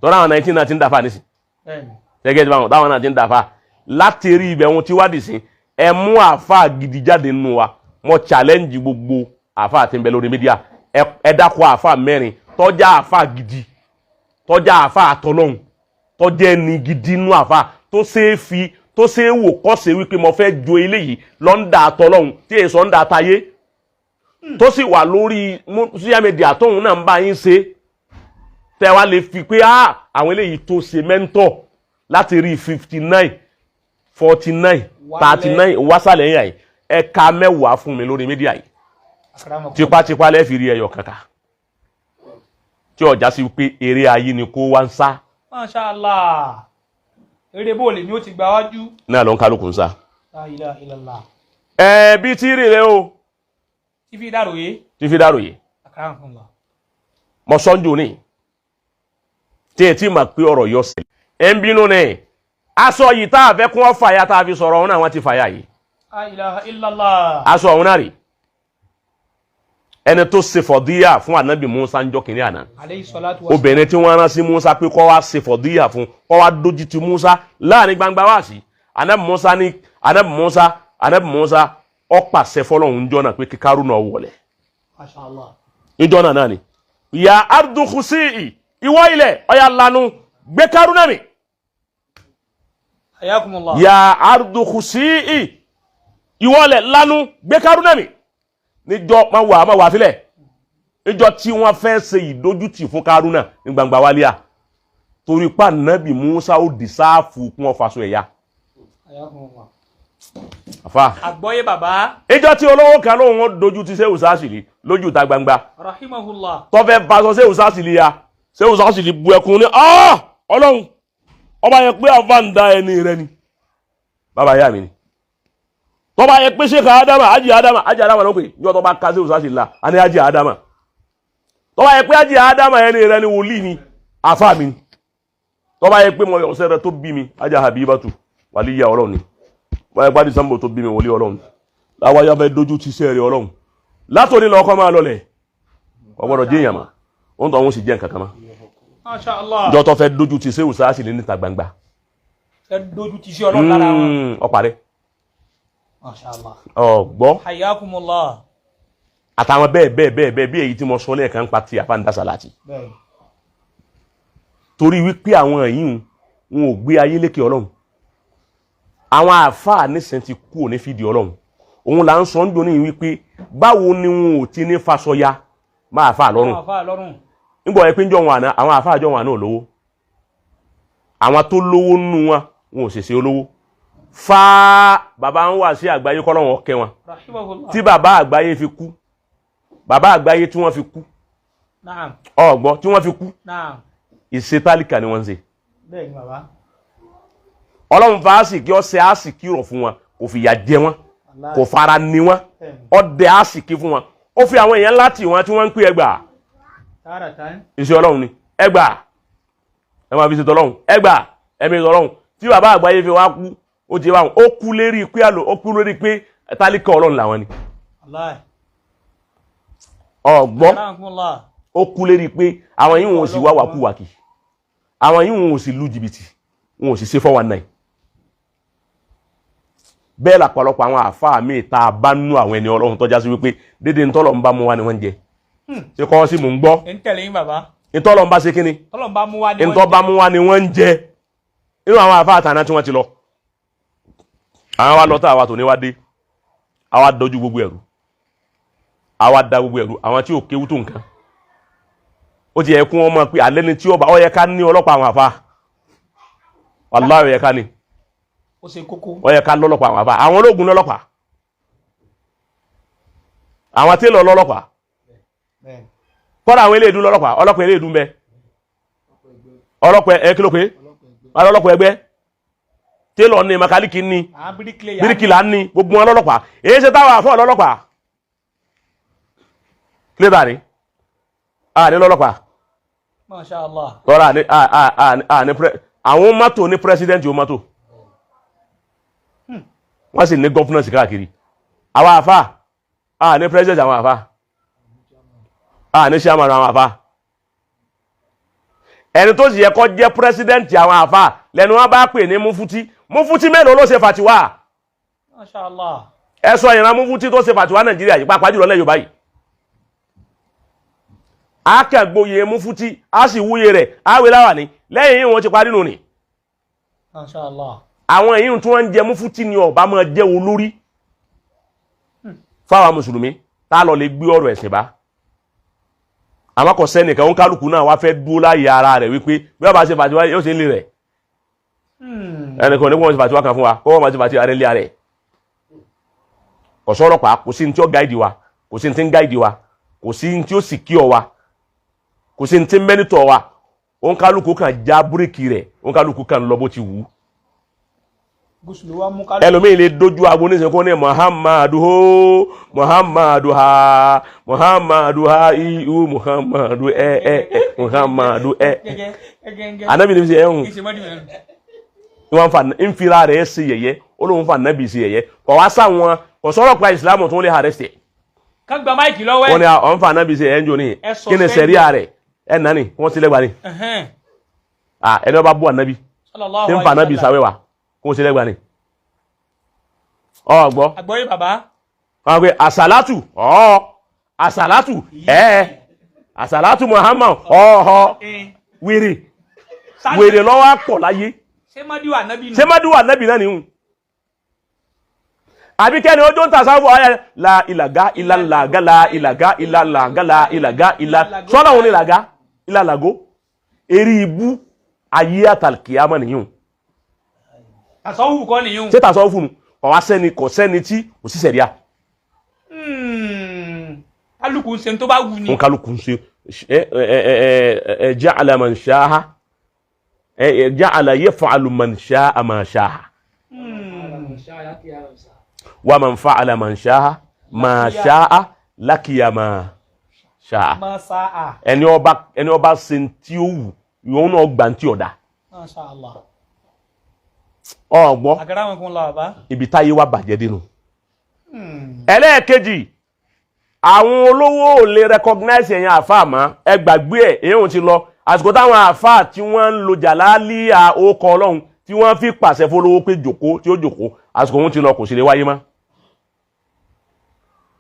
tọ́lá àwọn 19 náà ti ń dàfà nísìn. Bẹ́ẹ̀ni. Gẹ́gẹ́ tí báwọn táwọn náà ti ń dàfà láti rí ibẹ̀ wọn tí wádìí sí. Ẹ mú àáfà gidi jáde nínú wa. Mo challenge gbogbo àáfà àti nbẹ lórí media. Ẹ dákọ̀ àáfà mẹ́rin tọ́já àáfà gidi, tọ́já àáfà àtọ́lọ́hún, tọ́já ẹni gidi nínú àáfà tó ṣeé fi, tó ṣeé wò kọ́sẹ̀ wípé mo fẹ́ jo eléyìí lọ́ńdà àtọ́lọ́hún tí èso ń da tayé, tó sì wà lórí social media tóun náà ń bá yín ṣe, tẹ́ wá lè fi pé àwọn eléyìí tó ṣe mẹ́ńtọ̀ láti rí 59, 49, 39 wásàlẹ̀ yẹn yìí. Ẹ̀ka mẹ́wàá fún mi lórí media yìí. Akramakumullah. Tipátipá lẹ́ẹ̀fì rí ẹyọ kankan tí ọjà sí pé eré ayé ni kó wá ń sá. Masha Allah. Eré bóòlù ni ó ti gba wájú. Náà ló ń kálukú ń sá. La ilaha illallah. Ẹ bí tí rèé o. Tí fi dàrú yé. Tí fi dàrú yé. Akramakumullah. Mọ sọ́njú ni tí ẹ ti mà pé ọ̀rọ̀ yọ sẹ́lẹ̀. Ẹ ń bínú ni aṣọ yìí tá a fẹ́ kún ọ fàyà tá a fi sọ̀rọ̀ ọ̀hún náà wọ́n ti fàyà yìí. La ilaha illallah. Aṣọ ọ̀hún náà rè ẹni tó ṣe fọ̀díyà fún ànábì Musa ń jọ kìnìún àná. Alayhi salatu wa Obìnrin tí wọ́n rán sí Musa pé kó wá ṣe fọ̀díyà fún, kó wá dójú ti Musa láàrin gbangba wá sí ànábì Musa ní ànábì Musa, ànábì Musa ó pàṣẹ fọlọ́hún jọ náà pé kí Kárúnà wọlé. Masha Allah. Níjọ́ náà náà ni ya ardu khusi'i, ìwọ ilẹ̀ ọ̀yà lanu gbé Kárúnà mi. Hayakumullah. Ya ardu khusi'i, ìwọ ilẹ̀ lanu gbé Kárúnà mi. Níjọ́ má wà má wà sílẹ̀ níjọ́ tí wọ́n fẹ́ ṣe ìdójútì fún Kárúnà ní gbangba wálíà, torí pa nàbì Musa ó dì sáàfù kún ọ̀fàṣọ ẹ̀yà. Hayakumullah. Àfa. Àgbọ́yé bàbá. Ìjọ tí olówó kan lóun ó dojú ti Ṣéhù Sásìlì lójú ìta gbangba. Rahimahullah. Tọ́fẹ́ baṣọ Ṣéhù Sásìlì ya, Ṣéhù Sásìlì bu ẹkún ní Ọlọ́run ọba yẹn pé àfa ń da ẹni rẹ ni bàbá yá mi ni tọ́ba yẹ pé ṣé ká Ádámà ájì Ádámà ájì Ádámà ló pè ní ọtọ́ bá ka Ṣéhù Sásìlì la a ní ájì Ádámà, tọ́ba yẹ pé ájì Ádámà ẹni rẹ ni wòlíì ni àfa mi ni, tọ́ba yẹ pé mo yọ̀ ọ̀sẹ̀ rẹ tó bí mi ájà Habibatu wàlíyà Ọlọ́run ni, wọ́n yẹ pé àdìsánbò tó bí mi wòlíì Ọlọ́run ni, láwa yà fẹ́ dojú ti sẹ́ẹ̀rẹ̀ Ọlọ́run látòní lọ́kọ́ máa lọlẹ̀ ọgbọ́dọ̀ jẹ́ èèyàn mà ó ń tọ́ òun sì jẹ́ nǹkan kan mọ́. Masha Allah. Ìjọ tó fẹ́ dojú ti Ṣéhù Sásìlì níta gbangba. Fẹ́ dojú ti sí Ọlọ́run lára wọn. Ọ̀parẹ́. Masha Allah. Ọ̀gbọ́. Hayakumullah. Àtàwọn bẹ́ẹ̀ bẹ́ẹ̀ bẹ́ẹ̀ bẹ́ẹ̀ bí èyí tí mo sọ lẹ́ẹ̀kan pa ti àfáǹdá sàláàtì. Bẹ́ẹ̀. Torí wípé àwọn yìí wọn ò gbé ayé lékè Ọlọ́run. Àwọn àáfàá nísìnyí ti kú òní fìdí Ọlọ́run. Òun là ń sọ ń doni wípé báwo ni wọn ò ti ní fasọya máa fà lọ́rùn. Máa fà lọ́rùn. Nígbà yẹn pé ń jọ wọn àná àwọn àáfàá jọ wọn àná ò lówó. Àwọn tó lówó nínú wọn wọn ò ṣèṣe olówó. Fáá bàbá ń wà sí àgbáyé kọ́lọ́wọ́n kẹ́ wọn. Rahimahullah. Tí bàbá àgbáyé fi kú, bàbá àgbáyé tí wọ́n fi kú. Naam. Ọ̀gbọ́n tí wọ́n fi kú. Naam. Ìṣe tálíkà ni wọ́n ń ṣe. Bẹ́ẹ̀ ni bàbá. Ọlọ́run fa àsìkí ọ̀sẹ̀ àsìkí rọ̀ fún wọn, kò fìyà jẹ wọn, kò fara ní wọn, ọdẹ àsìkí fún wọn. Ó fi àwọn èèyàn ńlá tì wọn tí wọ́n ń pè ẹgbà. Iṣẹ́ Ọlọ́run ni ẹgbà, ẹ máa fi ṣe tọlọ́run ẹgbà, ẹ̀mí tọlọ́run. Tí bàbá àgbáyé fi wá kú, ó ti wá wọn, ó kú lérí pé àlò, ó kú lérí pé tálíkà Ọlọ́run làwọn ni. Ọ̀gbọ́n ó kú lérí pé àwọn yìí wọn ò sì wá wàkúwàkì, àwọn yìí wọn ò sì lu jìbìtì, wọn ò sì ṣe 419. Bẹ́ẹ̀ làpọ̀lọpọ̀ àwọn àáfàá míì tá a bá nú àwọn ẹni Ọlọ́run tọ́já sí wípé dédé ntọ́lọ̀ ń bá mu wá ni wọ́n ń jẹ. Ṣé kọ́ sí mò ń gbọ́? Ń tẹ̀lé yín bàbá. Ntọ́lọ̀ ń bá ṣe kíni? Tọ́lọ̀ ń bá mú wá ni wọ́n ń jẹ. Ntọ́ bá mú wá ni wọ́n ń jẹ. Inú àwọn àáfàá àtàná tí wọ́n ti lọ. Àwọn wa lọ tá àwa tò ní wá dé. Àwa dojú gbogbo ẹ̀rú. Àwa da gbogbo ẹ̀rú. Àwọn tí ò kéwú tó nǹkan. Ó ti yẹ kí wọ́n mọ̀ pé alẹ́ ni tí ó bá ó yẹ ká ní ọlọ́pàá àwọn àáfàá. Wàláhì ó yẹ ká ní. Ó ṣe kókó. Ó yẹ ká lọ́lọ́pàá àwọn àfáà, àwọn ológun lọ́lọ́pàá, àwọn télọ̀ lọ́lọ́pàá, kọ́dà àwọn eléèdú lọ́lọ́pàá, ọlọ́pàá eléèdú ń bẹ, ọlọ́pàá ẹ kí ló pé ọlọ́pàá ẹgbẹ́ télọ̀ ní makaliki ní Àwọn bíríkìlẹ̀yà. Bíríkìlà ní gbogbo wọn lọ́lọ́pàá. Èyí ṣe táwọn àfọ́ lọ́lọ́pàá kílẹ̀bà ní àní lọ́lọ́pàá. Masha Allah. Lọ́rọ̀ àní àní àwọn mọ́tò ní pírẹsidẹ́ntì ó mọ́tò, wọ́n sì ní gọ́fúnọ̀sì káàkiri. Àwọn àfà àní pírẹsidẹ́ntì, àwọn àfà àní sàmàrà àwọn àfà. Ẹni tó sì yẹ kó jẹ́ pírẹsidẹ́ntì àwọn àfà lẹ́nu wọn bá pè ní mufuti. Mufuti mélòó ló ṣe fàtiwá? Masha Allah. Ẹ sọ ìran mufuti tó ṣe fàtiwá Nàìjíríà yìí, pàápàá jùlọ lẹ́yìn Yorùbá yìí. Akẹ́gbóye mufuti a sì wúye rẹ̀ àwẹ̀ láwà ní lẹ́yìn yìí wọ́n ti parí nù ni. Masha Allah. Àwọn èyí tí wọ́n ń jẹ mufuti ni ọba máa jẹ́ olórí fáwọn mùsùlùmí tá a lọ lè gbé ọ̀rọ̀ ẹ̀sìn bá. Àmọ́ kò sẹ́nìkan, òun kálukú náà wá fẹ́ dúró láàyè ara rẹ̀ wípé bí wọ́n bá ṣe fàtiwá yóò ṣe ń lè rẹ̀. Ẹnìkan ní kó wọ́n ṣe fàtiwá kan fún wa, kó wọ́n máa ṣe fàtiwá rẹ̀ lé ara rẹ̀. Kò sọ̀rọ̀ pa, kò sí ní tí ó gáìdì wa, kò sí ní tí ń gáìdì wa, kò sí ní tí ó sì kí ọ wa, kò sí ní tí ń mẹ́nitọ̀ wa. Òun kálukú kan já búrékì rẹ̀, òun kálukú kan lọ bó ti wù ú. Gúúsùlù wa mú kálukú. Ẹlòmíì lè dojú agbo nísìnyí kó ní Muhammadu ho, Muhammadu ha, Muhammadu ha iu, Muhammadu ẹ ẹ ẹ, Muhammadu ẹ ẹ. Gẹ́gẹ́ gẹ́gẹ́. Anabi ní fi ṣe ẹhùn. Kì í ṣe mọ́dì mẹ́rin. Wọn fa nfira rẹ̀ ṣe yẹ̀yẹ́, ó lóun fa anabi ṣe yẹ̀yẹ́. Kò wá sáwọn kò sọ̀rọ̀ pa ìsìlámù tó ń lè arrest ẹ̀. Ká gba máìkì lọ́wọ́ Wọ́n ní ẹ̀. ọ̀n fa anabi ṣe yẹ̀yẹ́ ń jò ní Ẹ sọ kí ni fẹ́ sẹ̀ríà rẹ̀ ẹ̀ nání wọ́n ti lẹ́gbàá ni. Ẹni wọ́n bá bú anabi Sallallahu tí ń fa alaihi anabi wasallam. sáwẹ́wà kó ṣe lẹ́gbàá ni. Ọ gbọ́. Àgbọ́yé bàbá. Wọ́n pe àsàlátù ọ̀ àsàlátù ẹ̀ àsàlátù Muhammad ọ̀ọ́ wèrè wèrè lọ́wọ́ pọ̀ láyé. Ṣé mọ́díwà nábì nù? Ṣé mọ́díwà nábì náà nìhun? Àbí kẹ́ni ojú ń tàṣàfù ọ̀yà la ìlàgá ìlàlàgá la ìlàgá ìlàlàgá la ìlàgá ìlà sọ́nà òun ìlàgá ìlàlàgó eré ibú ayé àtàkìyàmọ̀ nìyún. Tàṣọ́wù kọ́ nìyún. Ṣé tàṣàfù nù? Kò wá sẹ́ni, kò sẹ́ni tí kò sí sẹ̀ríà. Kálukú ń ṣe tó bá wù ni. Wọn kálukú ń ṣe ẹ ẹ ẹ ẹ ja'ala man sha'a ẹ ja'ala yaf'alu man sha'a ma sha'a wa man fa'ala man sha'a ma sha'a lakiya ma sha'a. Ma sa'a. Ẹni ọba ẹni ọba ṣe tí ó wù ìwọ náà gbà tí ọ̀dà. Masha Allah. Ọ̀gbọ́. Àgàrà wọn kún lọ bàbá. Ibi táyé wa bàjẹ́ dénú. Ẹlẹ́ẹ̀kejì, àwọn olówó ò lè recognize ẹ̀yin àáfàá mọ́. Ẹ gbàgbé ẹ̀, èyí ò ti lọ àsìkò táwọn àáfàá tí wọ́n ń lo jàlálíà ókọ ọlọ́run tí wọ́n fi pàṣẹ fólówó pé jòkó tí ó jòkó, àsìkò òun ti lọ, kò sì lè wáyé mọ́.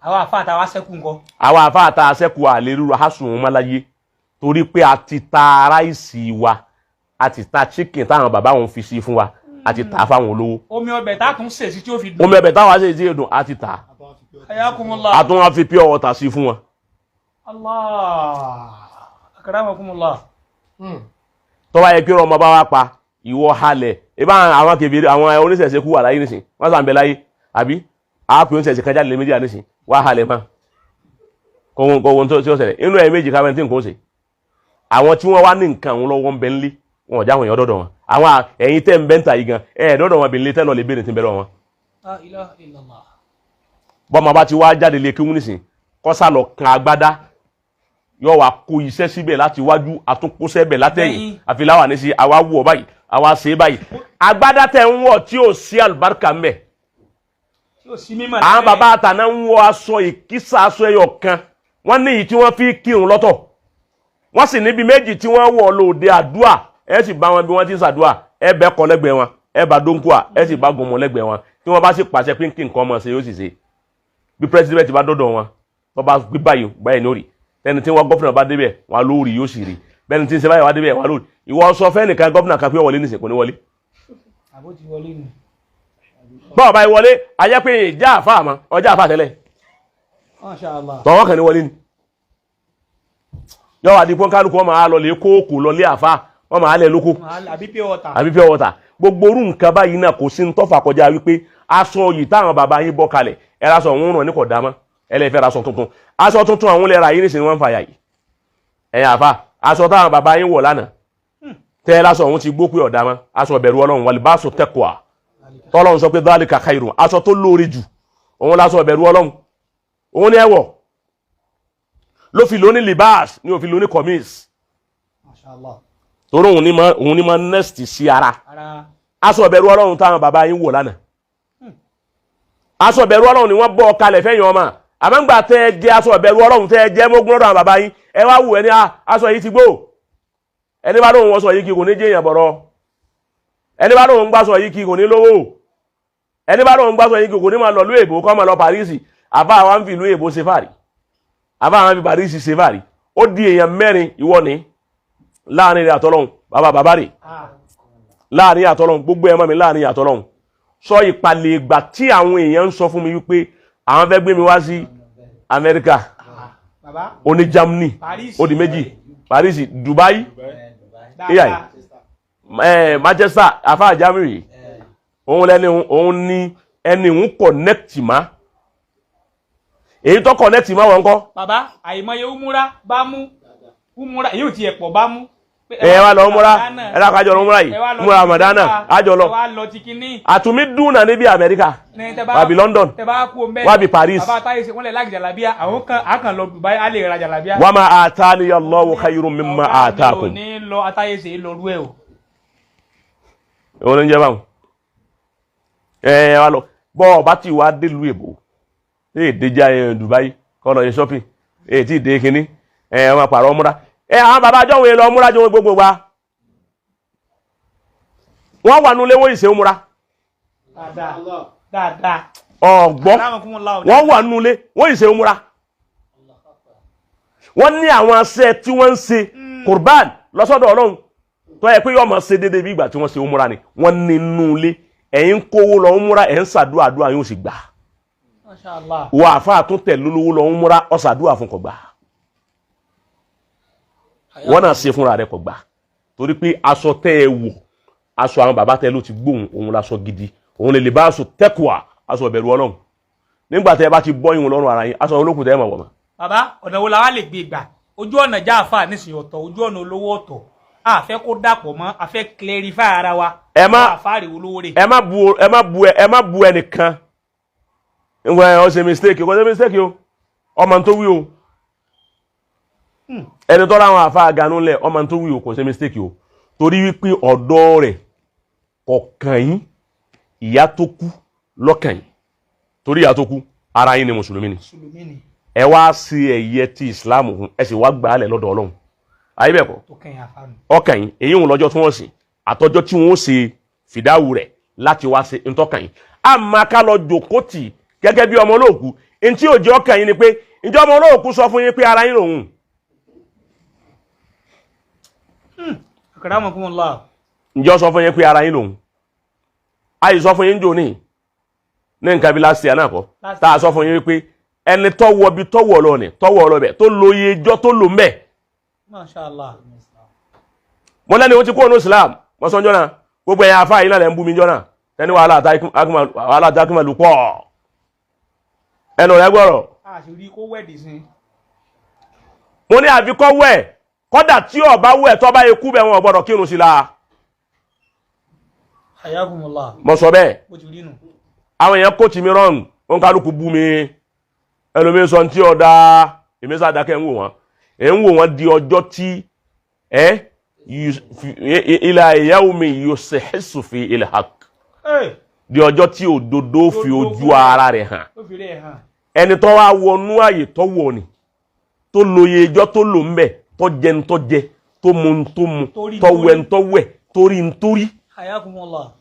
Àwọn àfa àtàwọn aṣẹ́kù ńkọ́? Àwọn àáfàá tá a ṣẹ́kù àlè ríru àhásùn wọn láyé torí pé a ti ta ráìsì wa, a ti ta chicken táwọn bàbá wọn fi sí fún wa, a ti tà á fáwọn olówó. Omi ọbẹ̀ tá a tún sè sí tí ó fi dùn. Omi ọbẹ̀ táwọn ṣe ti dùn, a ti tà á. Ayakumullah. A tún wá fi pure water sí fún wọn. Allah. Akramakumullah. Tó bá yẹ kí ọmọ bá wá pa ìwọ halẹ̀ ibà àwọn kèbèrè àwọn oníṣẹ̀ṣe kú wà láyé nísìn, wọ́n sàn bẹ láyé àbí àápè oníṣẹ̀ṣe kan jáde lé méjì nísìn wá halẹ̀ mọ́ kọ́wọ́n kọ́wọ́n tó tí ó ṣẹlẹ̀ inú ẹ̀ méjì káwé tí nǹkan ó ṣe. Àwọn tí wọ́n wá ní nǹkan òun lọ́wọ́ ń bẹ ńlé wọn ò já àwọn èèyàn dọ́dọ̀ wọn. Àwọn ẹ̀yin tẹ́ ń bẹ́ ń ta yìí gan ẹ̀ dọ́dọ̀ wọn bìnrin tẹ́ lọ lè béèrè tí ń bẹ lọ́wọ́ wọn. La ilaha illallah. Bọ́mọ bá ti wá jáde lé kéwú nísìn kọ́sà lọ kan agbádá yóò wá kó iṣẹ́ síbẹ̀ láti wájú àtúnkóṣẹ́ bẹ̀ látẹ̀yìn Lẹ́yìn. àfi láwà ní sí àwa wù ọ báyìí àwa ṣe é báyìí agbádá tẹ̀ ń wọ̀ tí ò sí àlùbáríkà ń bẹ̀. Tí ò sí mímọ̀. Àwọn bàbá àtàná ń wọ aṣọ ìkísà, aṣọ ẹyọ kan wọ́n ní èyí tí wọ́n fi kírun lọ́tọ̀, wọ́n sì níbi méjì tí wọ́n wọ̀ lóde àdúà. Ẹ sì bá wọn bí wọ́n ti ń ṣàdúà, ẹ bẹ́ kọ́ lẹ́gbẹ̀ẹ́ wọn, ẹ bá dóńkùà, ẹ sì bá gòmọ̀ lẹ́gbẹ̀ẹ́ wọn. Tí wọ́n bá sì pàṣẹ pé kí nǹkan ọmọ ṣe, yóò sì ṣe. Bí pírẹsidẹ́ǹtì bá dọ́dọ̀ wọn, tó bá gbé báyìí báyìí lórí tẹni tí wọ́n gọ́fìnà bá débẹ̀ wọn lórí yóò sì rí bẹ́ẹ̀ni tí ń ṣe báyìí wá débẹ̀ wọn lórí. Ìwọ sọ fẹ́ nìkan gọ́fìnà kan pé wọlé nísìnyí, kò ní wọlé. Àbó ti wọlé nù. Bọ́ọ̀ báyìí wọlé ayé pé ìjà àfa àmọ́ ọjà àfa tẹ́lẹ̀. Masha Allah. Tọwọ́ kan ní wọlé ni yọ wà di pọ́n kálukú wọn máa lọ lè kóòkò lọ lé àfa wọn máa lẹ lóko. Àbí pure water. Àbí pure water. Gbogbo orú nǹkan báyìí náà kò sí ń tọ́fà kọjá wípé aṣọ yìí táwọn bàbá yín bọ́ kalẹ̀, ẹ ra aṣọ òun ràn ní kò dá mọ́, ẹ lè fẹ́ ra aṣọ tuntun. Aṣọ tuntun àwọn lè ra yín nísìnyí, wọ́n ń fàyà yìí. Ẹ̀yin àfa, aṣọ táwọn bàbá yín wọ̀ lánàá tẹ́ ẹ lásọ òun ti gbó pé ọ̀dà mọ́, aṣọ bẹ̀rù Ọlọ́run, wàlíbáṣọ taqwa tọ́lọ́run sọ pé dhalika khairun, aṣọ tó lóore jù òun lásọ bẹ̀rù Ọlọ́run, òun ni ẹ wọ̀ ló fi lóní libas ní òfin lóní kọmís. Mashallah. Torí òun ni ma next sí ara. Ara. Aṣọ ìbẹ̀rù Ọlọ́run táwọn bàbá yín wò lánàá, aṣọ ìbẹ̀rù Ọlọ́run ni wọ́n bọ́ kalẹ̀ fẹ́yìn ọmọ. Àmọ́ ńgbà tẹ́ ẹ jẹ́ aṣọ ìbẹ̀rù Ọlọ́run tẹ́ ẹ jẹ́ mógún lọ́dọ̀ àwọn bàbá yín, ẹ wá wù ẹ ní aṣọ yìí ti gbó. Ẹni bá lóun wọṣọ yìí kí kò ní jẹ́ èèyàn bọ̀rọ̀, ẹni bá lóun gbàṣọ yìí kí kò ní lówó, ẹni bá lóun gbàṣọ yìí kí kò ní máa lọ ìlú èbó, kọ́ máa lọ Paris. Àbá wa ń fi ìlú èbó ṣe fàrí, àbá wa ń fi Paris ṣe fàrí. Ó di èèyàn mẹ́rin, ìwọ ni láàrin rẹ̀ àtọ́lọ́hún, bàbá bàbá rẹ̀ láàrin àtọ́lọ́hún, gbogbo ẹ̀ mọ́ mi láàrin àtọ́lọ́hún. Sọ ìpàlẹ̀ ìgbà tí àwọn èèyàn ń sọ fún mi wípé àwọn fẹ́ gbé mi wá sí Amẹ́ríkà, Bàbá. ó ní Germany. Paris. Ó di méjì, Paris, Dubai, Dáadáa. Manchester. Afa Germany, òun lẹni òun ní ẹni òun connect má, èyí tó connect má wọn kọ́. Bàbá, àìmọye umura bá mú umura èyí ò tiẹ̀ pọ̀ bá mú. Ẹ wá lọ umura, ẹ dákọ̀ àjọ lọ umura yìí, Ẹ wá lọ umura ti Ramadana kíní, àjọ lọ. Ẹ wá lọ ti kíní. Àtúmí dùnà níbi Amẹ́ríkà Ní tẹ bá- wàbí London, tẹ bá kú omi. wàbí Paris. Bàbá táyé ṣe wọ́n lẹ̀ láti jàlábíà, àwọn kan á kàn lọ Dubai, á lè ra jàlábíà. Wa ma atani Allahu khayrun mimma atakum. Ọ̀gá mi ò ní lọ atáyé ṣe é lọ rú ẹ o. Òun ló ń jẹ báwọn. Ẹ wá lọ bọ́ ọba tí wàá délùú èbó, ẹ déjà ẹ Dubai kọ́ lọ yẹ shopping, ẹ tí ì dé kínní, ẹ wọn pààrọ̀ múra. Ẹ àwọn bàbá àjọ òun lọ múra jọ gbogbo wa, wọ́n wà nulẹ̀, wọ́n ìṣe múra. Dáadáa dáadáa. Ọ̀gbọ́n. Akramakumullah. Wọ́n wà nulẹ̀, wọ́n ìṣe múra. Wọ́n ní àwọn aṣẹ tí wọ́n ń ṣe kurban lọ́sọ̀dọ̀ Ọlọ́run tó yẹ pé yóò máa ṣe déédéé bí ìgbà tí wọ́n ṣe múra ni wọ́n ní nulẹ̀. Ẹ̀yin kówó lọ ń múra, ẹ̀ ń ṣàdúrà, àdúrà yóò sì gbà. Masha Allah. Wọ àfáà tó tẹ̀ lólówó lọ ń múra, ọ̀sàdúrà fún kò gbà. Wọ́n náà ṣe fúnra rẹ̀ kò gbà, torí pé aṣọ tẹ́ ẹ wò, aṣọ àwọn bàbá tẹ́ ló ti gbóhùn, òun láṣọ gidi, òun lè bá aṣọ tẹ́kùà, aṣọ ìbẹ̀rù Ọlọ́run. Nígbà tẹ́ ẹ bá ti bọ́ ìwọ̀n lọ́rùn ara yín, aṣọ olókùn tẹ́ ẹ mọ̀ wọ̀ mọ́. Bàbá, ọ̀nà wo la wá lè gbé gbà? Ojú ọ̀nà jáfa nísìnyí ọ̀tọ̀, ojú ọ̀nà olówó ọ̀tọ̀, a fẹ́ kó dàpọ̀ mọ́, a fẹ́ clarify ara wa. Àfa rè olówó rè. Ẹ má bu ẹnìkan nǹkan ẹ ọ ṣe mistake, kò ṣe mistake o. Ọmọ tó wí o, ẹni tọ́ra àwọn àfa àgànú lẹ̀, ọmọ tó wí o, kò ṣe mistake o, torí wípé ọ̀dọ́ rẹ̀ kọ̀ọ̀kan yín, ìyá tó kú lọ́kàn yín, torí ìyá tó kú ara yín ni, mùsùlùmí ni. Mùsùlùmí ni. Ẹ wá sí ẹ̀yẹ tí Islam hun, ẹ sì wá gbà á lẹ̀ lọ́dọ̀ Ọlọ́run, ayé bẹ́ẹ̀ kọ́? Tó kẹ́yìn àfa nù. Ọkàn yín, èyí ń lọ́jọ́ tí wọ́n sìn àtọ́jọ́ tí wọ́n ṣe fìdáwù rẹ̀ láti wá ṣe ntọ́kàn yín. Àmọ́ ká lọ jòkó tì gẹ́gẹ́ bí ọmọ olóòkú, ntí òjò ọkàn yín ni pé ǹjẹ́ ọmọ olóòkú sọ fún yín pé ara yín lòun? Akramakumullah. Ǹjẹ́ ó sọ fún yín pé ara yín lòun? Àyè sọ fún yín jò ní ní nǹkan bí last year náà kọ́, tá a sọ fún yín wípé ẹni tọ́wọ́ bí tọ́wọ́ lọ ní tọ́wọ́ lọ bẹ̀ tó lo iye ijọ́ tó lò ń bẹ̀. Masha Allah. Mo lẹ́ni o ti kó onú Islam, mo sọ njọ́ náà, gbogbo ẹ̀yin afá yìí náà lẹ́ ń bú mi njọ́ náà, tẹ́ni wàhálà àtàkùnmá lù pọ̀, ẹnu rẹ̀ gbọ́rọ̀. A sì rí kó wẹ̀dì sí. Mo ní àfikọ́ wẹ̀, kọ́dà tí ọba wẹ̀ tọ́ba ikú bẹ̀, wọn ò gbọ́dọ̀ kírun sí la. Hayakumullah. Mo sọ bẹ́ẹ̀. Bó ti rí nù. Àwọn èèyàn kò tì mí rọrùn, wọn kálukú bú mi, ẹlòmíín sọ tí ọ̀dà, èmi sá dákẹ́ ń wò wọ́n, ẹ̀ ń wò wọ́n di ọjọ́ tí ẹ ila yawmi yusihhissu fi il-haqq, di ọjọ́ tí òdodo fi ojú ara rẹ̀ hàn. Ó fi rẹ̀ hàn. Ẹni tó wá wọnú àyè tó wọ̀ ni tó lóye ijọ́ tó lò ń bẹ̀, tó jẹ ń tó jẹ, tó mu ń tó mu, Torí tó wẹ̀ ń tó wẹ̀, torí ń torí, Hayakumullah.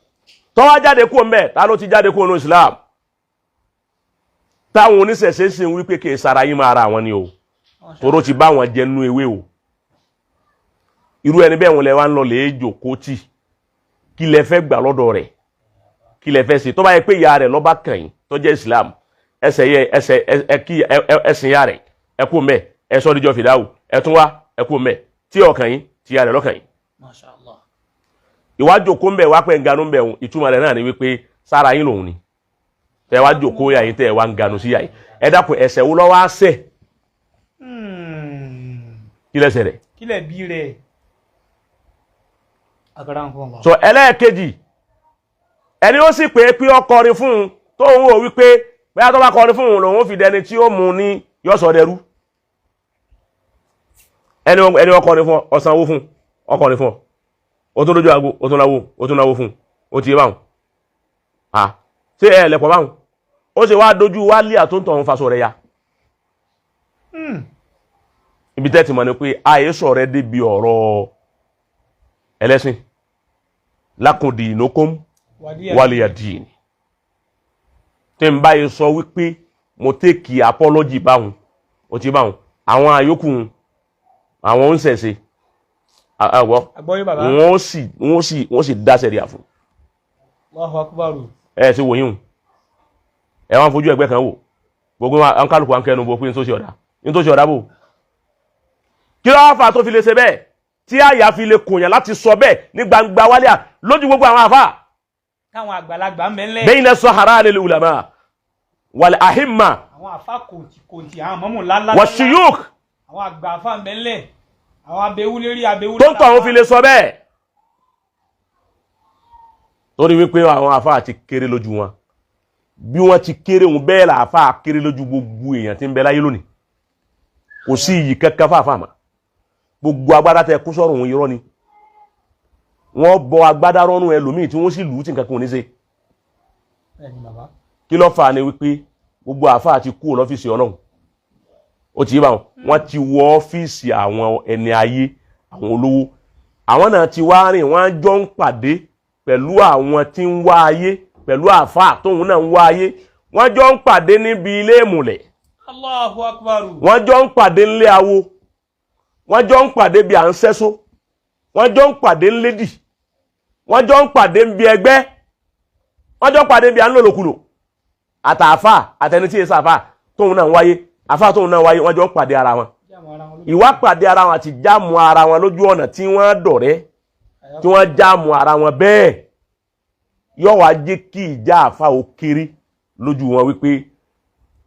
tó wá jáde kúrò ń bẹ̀, ta ló ti jáde kúrò ní Islam? Táwọn oníṣẹ̀ṣe sì ń wí pé kì í sara yín máa ra àwọn ni o, toró ti bá wọn jẹ nú ewé o. Irú ẹni bẹ́ẹ̀ wọn lẹ wá ń lọ lè jòkó tì, kí lẹ fẹ́ gbà lọ́dọ̀ rẹ̀? Kí lẹ fẹ́ ṣe? Tó bá yẹ pé ìyá rẹ̀ lọ́ba kàn yín tó jẹ́ Islam, ẹsẹ̀ yẹ ẹsẹ̀ ẹ kí ẹsìn ìyá rẹ̀, ẹ kú mẹ́, ẹ sọ́ díjọ́ fìdáwù, ẹ tún wá, ẹ kú mẹ́ tí ọkàn yín, tí ìyá rẹ̀ lọ́kàn yín. Masha Allah. Ìwà jòkó ń bẹ̀ wá pẹ́ ń ganu ń bẹ̀ òun, ìtumọ̀ rẹ̀ náà ni wípé sára yín lòun ni tẹ wá jòkó yà yín, tẹ wá ń ganu sí yà yín. Ẹ dákun, ẹ̀ṣẹ̀ wo ló wá ṣẹ̀? Kí lẹ́ṣẹ̀ rẹ̀? Kílẹ̀ bí rẹ̀. Akramakumullah. So ẹlẹ́ẹ̀kejì, ẹni ó sì pé pé ó kọrin fún un, tó ń wò wípé bóyá tó bá kọrin fún un lòun ó fi dẹni tí ó mú ní yọ̀sọ̀ dẹrú. Ẹni ó kọrin fún ọ, ọ̀sánwó fún ọ kọrin fún ọ, ó tún lójú aago, ó tún náwó, ó tún náwó fún un, ó ti yé báwọn. À ṣé ẹ lẹ̀pọ̀ báwọn? Ó sì wá dojú wá lé àtúntò òun faṣọ rẹ̀ ya. Ibi tẹ́ ti mọ̀ ni pé àhesọ rẹ̀ débi ọ̀rọ̀ ẹlẹ́sìn. Lakum dinukum waliya din. Tí n báyìí sọ wípé mo take apology báwọn, ó ti báwọn, àwọn àyókù àwọn ń ṣẹ̀ṣẹ̀ àwọ̀. Àgbọ́yé bàbá. Wọ́n sì dá sẹ̀ríà fún. Allahu akbar. Ẹ ṣe wòyìn o, ẹ wọ́n fojú ẹgbẹ́ kan wò, gbogbo wọn kálukú wọn kẹnu bó pé nítòsí ọ̀dà, nítòsí ọ̀dà bò. Kí ló wá fà tó fi lè ṣe bẹ́ẹ̀, tí àyà fi lè kòyàn láti sọ bẹ́ẹ̀ ní gbangba wálé à lójú gbogbo àwọn àfà? Táwọn àgbàlagbà ń bẹ ńlẹ̀. Bayna sahara lil ulama wal ahimma Àwọn àfa kòǹtì kòǹtì, àwọn mọ́mù ńláńlá. wa shuyukh. Àwọn àgbà àfa ń bẹ ńlẹ̀. Àwọn abewú lérí abewú. Tó ń tọ̀ àwọn fi lè sọ bẹ́ẹ̀ torí wípé àwọn àfà ti kéré lójú wọn. Bí wọ́n ti kéré wọn bẹ́ẹ̀ là àfà kéré lójú gbogbo èèyàn tí ń bẹ láyé lónìí. Kò sí iyì kankan fáfá mà. Gbogbo agbádá tẹ kó sọ̀rọ̀ òun, irọ́ ni. Wọ́n bọ agbádá rọ́nù ẹlòmíì tí wọ́n sì lù ú tí nǹkan kan ò ní ṣe. Bẹ́ẹ̀ni bàbá. Kí ló fà á ni wípé gbogbo àfáà ti kúrò lọ́fíìsì Ọlọ́run. Ó ti yé báwọn, wọ́n ti wọ ọ́fíìsì àwọn ẹni ayé, àwọn olówó. Àwọn náà ti wá rìn, wọ́n jọ ń pàdé pẹ̀lú àwọn tí ń wá ayé, pẹ̀lú àfáà tóun náà ń wá ayé. Wọ́n jọ ń pàdé níbi ilé ìmùlẹ̀. Allahu akbar. Wọ́n jọ ń pàdé nílé awo, wọ́n jọ ń pàdé bí à ń sẹ́só, wọ́n jọ ń pàdé ńlédì, wọ́n jọ ń pàdé níbi ẹgbẹ́, wọ́n jọ ń pàdé bí à ń lòlòkulò. Àtàfà àtẹni tí èsà àfà tóun náà ń wáyé, àfà tóun náà wáyé, wọ́n jọ ń pàdé ara wọn. Jáàmù ara wọn lójú. Ìwà pàdé ara wọn àti jáàmù ara wọn lójú ọ̀nà tí wọ́n dọ̀rẹ́, tí wọ́n jáàmù ara wọn bẹ́ẹ̀, yóò wá jẹ́ kí ìjà àfà ó kéré lójú wọn, wípé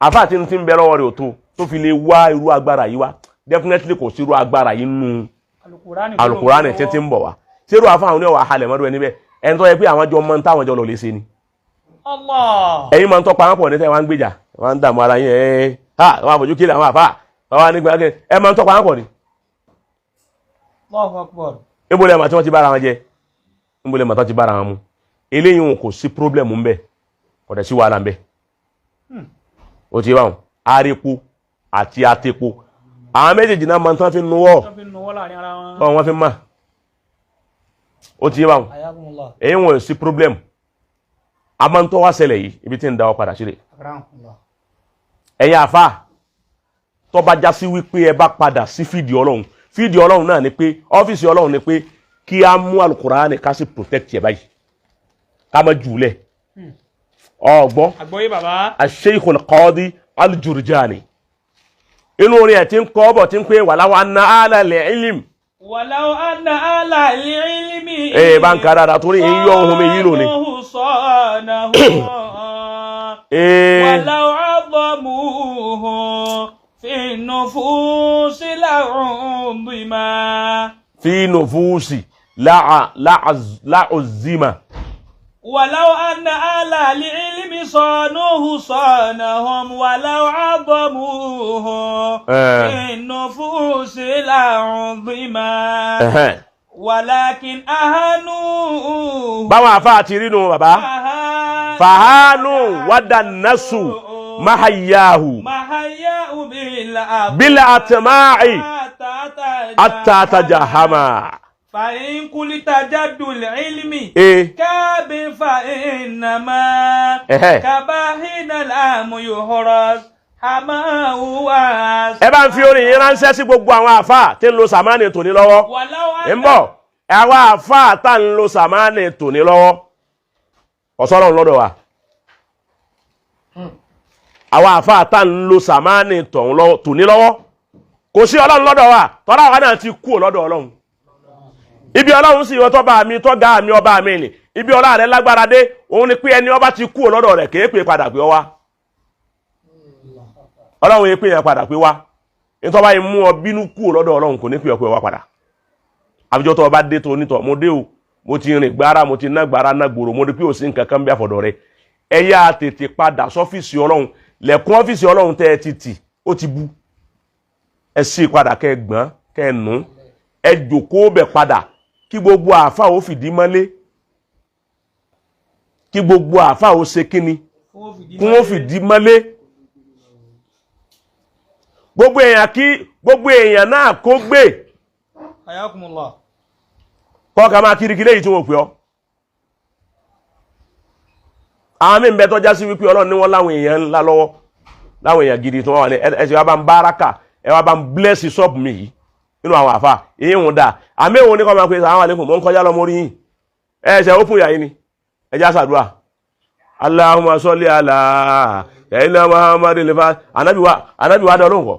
àfà tí ń ti ń bẹ lọ́wọ́ rẹ̀ ò tó tó fi lè wá irú agbára yìí wá. Definitely kò sí irú agbára yìí nù. Alukurani. Alukurani tí ti ń bọ̀ wá, ṣé irú àfà àwọn oníwà halẹ̀ mọ́dún ẹni bẹ́ẹ̀, ẹni tó yẹ pé àwọn jọ mọ́ ń táwọn jọ lọ lè ṣe ni? Allah. Ẹ̀yin máa ń tọ́pa wọn pọ̀ ní tẹ́ wọn ń gbèjà, wọn ń dààmú ara yín. Ẹ̀ ha, wọn àfojú kiri àwọn àfà wọn wá nígbà ẹ máa ń tọ́pa wọn pọ̀ ni. Allahu akbar. Níbo lẹ́yìn àti wọ́n ti bára wọn jẹ? Níbo lẹ́yìn àti wọ́n ti bára wọn mu? Eléyìí wọn kò sí problem ńbẹ, kò dẹ̀ sí wàhálà ńbẹ. Ó ti báwọn arepo àti atepo, àwọn méjèèjì náà máa ń tán fi nuwọ́. Wọ́n fi ń nuwọ́ láàrin ara wọn. Tọ́ wọn fi mà. Ó ti báwọn. Ayakumullah. Èyí wọn ò sí problem. A máa ń tọ́ wá ṣẹlẹ̀ yìí, ibi tí ń da ọ padà sílẹ̀. Akramakumullah. Ẹ̀yin àfa, tó bá já sí wípé ẹ bá padà sí fídíò Ọlọ́run, fídíò Ọlọ́run náà ni pé ọ́fíìsì Ọlọ́run ni pé kí á mú Alukurani, ká sì protect ẹ̀ báyìí, ká má jù ú lẹ̀. Ọ̀gbọ́n. Àgbọ́yé bàbá. Al-Sheikh Al-Qadi Al-Jurjani, inú orin ẹ̀ tí ń kọ́ bọ̀, tí ń pé walaw anna ahlal ilm. Walaw anna ahlal ilmi. Ee, bá ń ka dáadáa torí ń yọ ohun mi yìí lónìí. Sanahu. Ee. Walaw azzamuhu fi nufusi la'udhima. Fi nufusi la'uzzima. ولو أن أهل العلم صانوه صانهم ولو عظموه في النفوس لعظما ولكن أهانوه. Báwọn àfáà ti rí nu bàbá. Fàhánù wadannasu mahayahu. محياه بالأطماع. Bil atma'i hatta tajahama. فإن قلت جد العلم كاب فإنما كباهن العام يهرس حماه واس. Ẹ bá ń fi orin yìí ránṣẹ́ sí gbogbo àwọn àfáà tí ń lo sàmánì tòní lọ́wọ́. ولو Ń bọ̀, àwọn àfáà tá ń lo sàmánì tòní lọ́wọ́, ọ̀sọ́rọ̀ lọ́dọ̀ wa. Àwọn àfáà tá ń lo sàmánì tòní lọ́wọ́, kò sí Ọlọ́run lọ́dọ̀ wa, tọ́lá àwa náà ti kú lọ́dọ̀ Ọlọ́run. Ibi ọlọ́run sì wọ́n tọ́ba mi tọ́ga mi ọba mi ni ibi ọlá rẹ̀ lágbára dé, òun ni pé ẹni ọba ti kú lọ́dọ̀ rẹ̀ kéé pé padà pé ọ wá. Ọlọ́run yẹn pé yẹn padà pé wá. Nítorí ọba yìí mú ọ bínú kú lọ́dọ̀ ọlọ́run, kò ní pè ọ pé ọ wá padà. Àfijọ́ tó ọba dé tó onítọ̀, mo dé o, mo ti rìn gbára, mo ti ná gbára ná gbòòrò, mo rí pé ò sí nǹkan kan bí àfọ̀dọ̀ rẹ. Ẹ yá tètè padà sọ́fíìsì ọlọ́run. Lẹ̀kùn ọ́fíìsì ọlọ́run tẹ́ ẹ ti tì, ó ti bu. Ẹ sì padà, kẹ́ ẹ gbọ́n, kẹ́ ẹ nù, ẹ jòkóó bẹ̀ padà, kí gbogbo àáfà ó fìdí mọ́lé, kí gbogbo àáfà ó ṣe kíni, kí wọ́n fìdí mọ́lé, gbogbo èèyàn, kí gbogbo èèyàn náà kó gbé. Hayakumullah. Kọ́ ká máa kirikiri èyí tí wọ́n pè ọ́. Àwọn míì ń bẹ tọ́já sí wípé ọlọ́run ní wọ́n láwọn èèyàn ńlá lọ́wọ́, láwọn èèyàn gidi tí wọ́n wà ní ẹ ṣe wá bá ń báràkà, ẹ wá bá ń bless ṣọ́ọ̀bù mi yìí nínú àwọn àfa èyí ń dà. Àmì òun ní kọ́ máa pe àwọn àlékún mò ń kọjá lọ mórí yìí, ẹ ṣe ó fún ìyá yìí ni, ẹ já sàdúrà, Allahumma salli ala sayyidina Muhammadin lefa anabi wa anabi wa dá ọlọ́run kọ́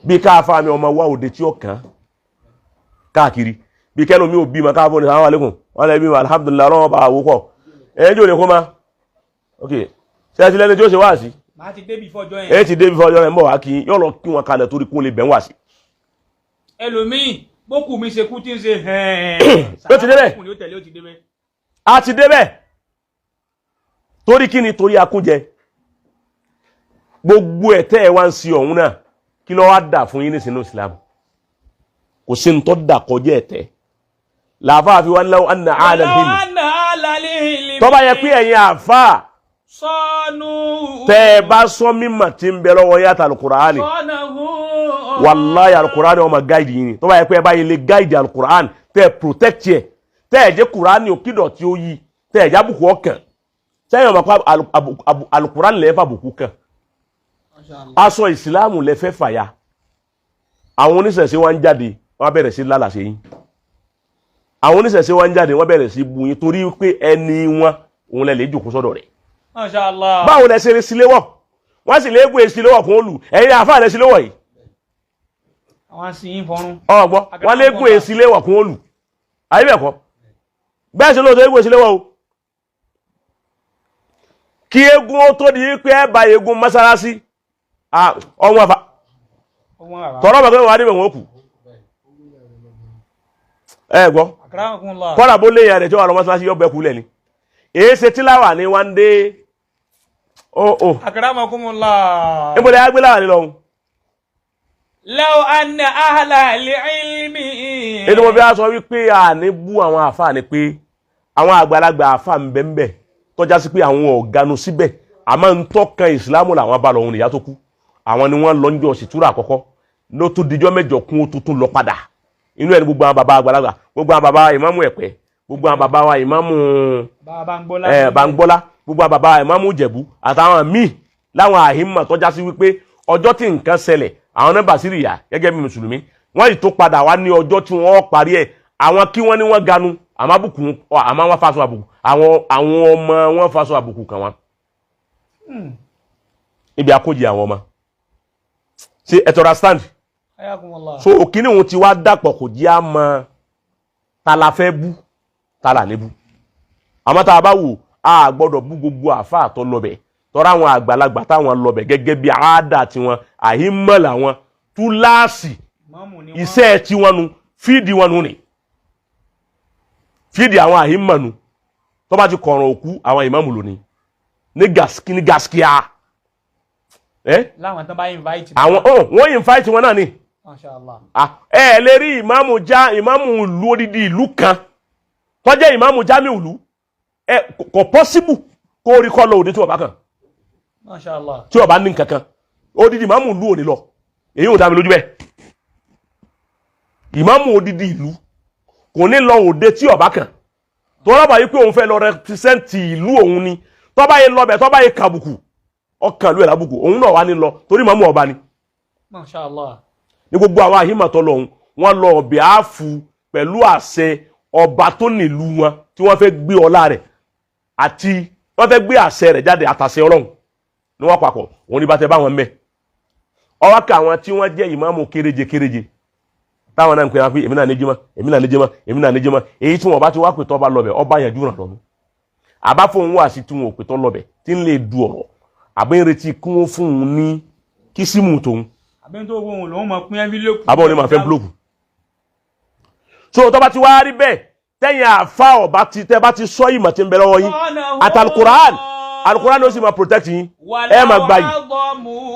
bí káfá mi ọmọ wa òde tí ó kàn káàkiri, bí kẹ́lò mi ò bí ma káfọ́ ní àwọn àlékún wọn lẹ́bí ma alhamdulillah ọlọ́wọ́ bá àwòkọ́ ẹ̀yẹ́ jò lè kó ma ok ṣe ẹ ti lẹ́ni tí ó ṣe wá sí. Màá ti débi fọjọ́ yẹn. Ẹ ti débi fọjọ́ yẹn, mọ̀ wá kí yóò lọ kí wọn kalẹ̀ torí kún lè bẹ̀ wá sí. Ẹlòmíì bókù mi ṣe kú tí ń ṣe hẹ́ẹ̀ẹ́. Ó ti débẹ̀. Ó tẹ̀lé, ó ti débẹ̀. A ti débẹ̀ torí kí ni? Torí akúnjẹ. Gbogbo ẹ̀ tẹ́ ẹ wá ń si ọ̀hún náà, kí ló wá dà fún yín ní sínú Islam? Kò sí ní tó dà kọjá ẹ̀tẹ́ làáfàá fi wá ní lọ́wọ́ anna alàlhìlì. Tó bá yẹ pé ẹ̀yin àáfàá sọnù. tẹ́ ẹ bá sọ mímọ̀ tí ń bẹ lọ́wọ́ yàtọ̀ alukur'ani, wàláyé alukur'ani ọmọ gáìdì yìí ni. Tó bá yẹ pé ẹ bá yẹ lè gáìdì alukur'ani, tẹ́ ẹ protect yẹ, tẹ́ ẹ jẹ́ kur'ani òkìdọ̀ tí ó yí, tẹ́ ẹ jábùkù ọkàn sẹ́yìn ọmọ pa alukur'ani lẹ́ẹ̀fà bùkù kan, aṣọ ìsìláàmù lẹ́fẹ́ fàyà. Àwọn oníṣẹ̀ṣe wa ń jáde, wọ́n bẹ̀rẹ̀ sí lálàṣẹ yín. Àwọn oníṣẹ̀ṣe wa ń jáde, wọ́n bẹ̀rẹ̀ sí bu yín torí pé ẹni wọn òun lẹ lè jòkó sọ́dọ̀ rẹ̀. Masha Allah. Báwo lẹ ṣe lè síléwọ̀? Wọ́n sì lè gbé síléwọ̀ kún olù ẹ̀yin àfáà lẹ síléwọ̀ yìí. Àwọn asìyín fọrún. Ọgbọ́n wọ́n lè gbé síléwọ̀ kún olù ayé bẹ́ẹ̀ kọ́, bẹ́ẹ̀ sì lóòótọ́ gbé síléwọ̀ o. Kí eégún ó tó di pé ẹ bá eégún mọ́sálásí ọ̀wọ́n afa tọ́rọ bàbá wà níbẹ̀ wọ́n kù ẹ gbọ́ kọ́lá bó léyìn rẹ̀ tí wọ́n lọ mọ́sálásí yọ bẹ́ẹ̀ kú lẹ̀ ni èyí ṣe tí láwà ní wá ń dé ó. Akramakumullah. Níbo lè á gbé láwà ní lọ́hùn. Law anna ahla al-ilmi. Ètò mo fi á sọ wípé àní bú àwọn àfa ni pé àwọn àgbàlagbà àfa ń bẹ ń bẹ tọ́já sí pé àwọn ọ̀gánu síbẹ̀, àmọ́ ń tọ́kan ìsìlámù làwọn bá lọ́hùn nìyá tó kú. Àwọn ni wọ́n lọ ń jọ sìtúrà àkọ́kọ́ ló tún dijọ́ mẹ́jọ kún ó tuntun lọ padà inú ẹni. Gbogbo àwọn bàbá àgbàlagbà, gbogbo àwọn bàbá ìmáàmù Ẹ̀pẹ́, gbogbo àwọn bàbá wa ìmáàmù Bàǹgbọ́lá, gbogbo àwọn bàbá ìmáàmù Ìjẹ̀bú àtàwọn míì láwọn àhímọ̀ tọ́já sí wípé ọjọ́ tí nǹkan ṣẹlẹ̀ àwọn náà bàṣírí yà gẹ́gẹ́ bí mùsùlùmí, wọ́n yìí tó padà wá ní ọjọ́ tí wọ́n parí ẹ̀. Àwọn kí wọ́n ní wọ́n ganu àmọ́ àbùkù, àmọ́ wọ́n faṣọ àbùkù, àwọn ọmọ wọn faṣọ àbùkù kàn wọ́n níbi akójì àwọn ọmọ ṣe ẹ tọ́ra stand. So òkínní òun ti wá dàpọ̀, kò jẹ́ àmọ́ ta la fẹ́ bú, ta la ní bú. Àmọ́ tá a bá wò, a gbọ́dọ̀ bú gbogbo àáfàá tó lọ́bẹ̀ tọ́ra àwọn àgbàlagbà táwọn lọ́bẹ̀ gẹ́gẹ́ bí àádà tiwọn, àhímọ̀ làwọn túláàsì iṣẹ́ tiwọn nu, fíìdì wọn nu ni fíìdì àwọn àhímọ̀ nu. Tó bá ti kọ̀ràn òkú àwọn ìmáàmù lónìí ní gaskiya. Láwọn tán bá invite. Àwọn wọ́n invite wọn náà ni. Masha Allah. Ẹ lè rí ìmáàmù já ìmáàmù ìlú odidi ìlú kan tó jẹ́ ìmáàmù jámì ìlú, ẹ kò possible kó rí kọ́ lọ òde tí wọ́n bá kàn. Masha Allah. Tí wọ́n bá ní nǹkan kan odidi ìmáàmù ìlú ò ní lọ, èyí ò dá mi lójú bẹ́ẹ̀. Ìmáàmù odidi ìlú kò ní lọ òde tí ó bá kàn tó rọ́bà yìí pé òun fẹ́ lọ rẹpísẹ́ǹtì ìlú òun ni. Tó bá yẹ lọ bẹ̀, tó bá yẹ kàbùkù ọkàn ló ẹ̀ lábùkù, òun náà wà ní lọ torí màmú ọba ni. Masha Allah. Ní gbogbo àwọn àhímọ̀tọ́ lọ́hùn wọ́n lọ ọbẹ̀ àáfù pẹ̀lú àṣẹ ọba tó nílùú wọn tí wọ́n fẹ́ gbé ọlá rẹ̀ àti wọ́n fẹ́ gbé àṣẹ rẹ̀ jáde àtàṣẹ ọlọ́run ní wọ́n papọ̀ òun ní bá tẹ bá wọn mẹ́. Ọwọ́ ká àwọn tí wọ́n jẹ́ ìmáàmù kéréje kéréje Táwọn náà ń pè wọn pé èmi náà ní jímọ̀, èmi náà ní jímọ̀, èmi náà ní jímọ̀. Èyí tí wọn bá ti wá pè tọ́ bá lọ bẹ̀, ọba yẹn dúró lọ́nu. Àbá fóun wà sí tí wọn ò pè tọ́ lọ bẹ̀ tí ń lè du ọ̀rọ̀, àbí ń retí kí wọ́n fún un ní kísímù tòun. Àbí tó wo òun lòun mọ̀ pín envelope. Àbọ̀ ní ma fẹ́ búlọ̀kù. So tó bá ti wá rí bẹ́ẹ̀, tẹ́yìn àfa ọba ti tẹ́ bá ti sọ ìmọ̀ tí ń bẹ lọ́wọ́ yín àtàlùkùrán, alukuran ló sì máa protect yín, ẹ máa gba yìí.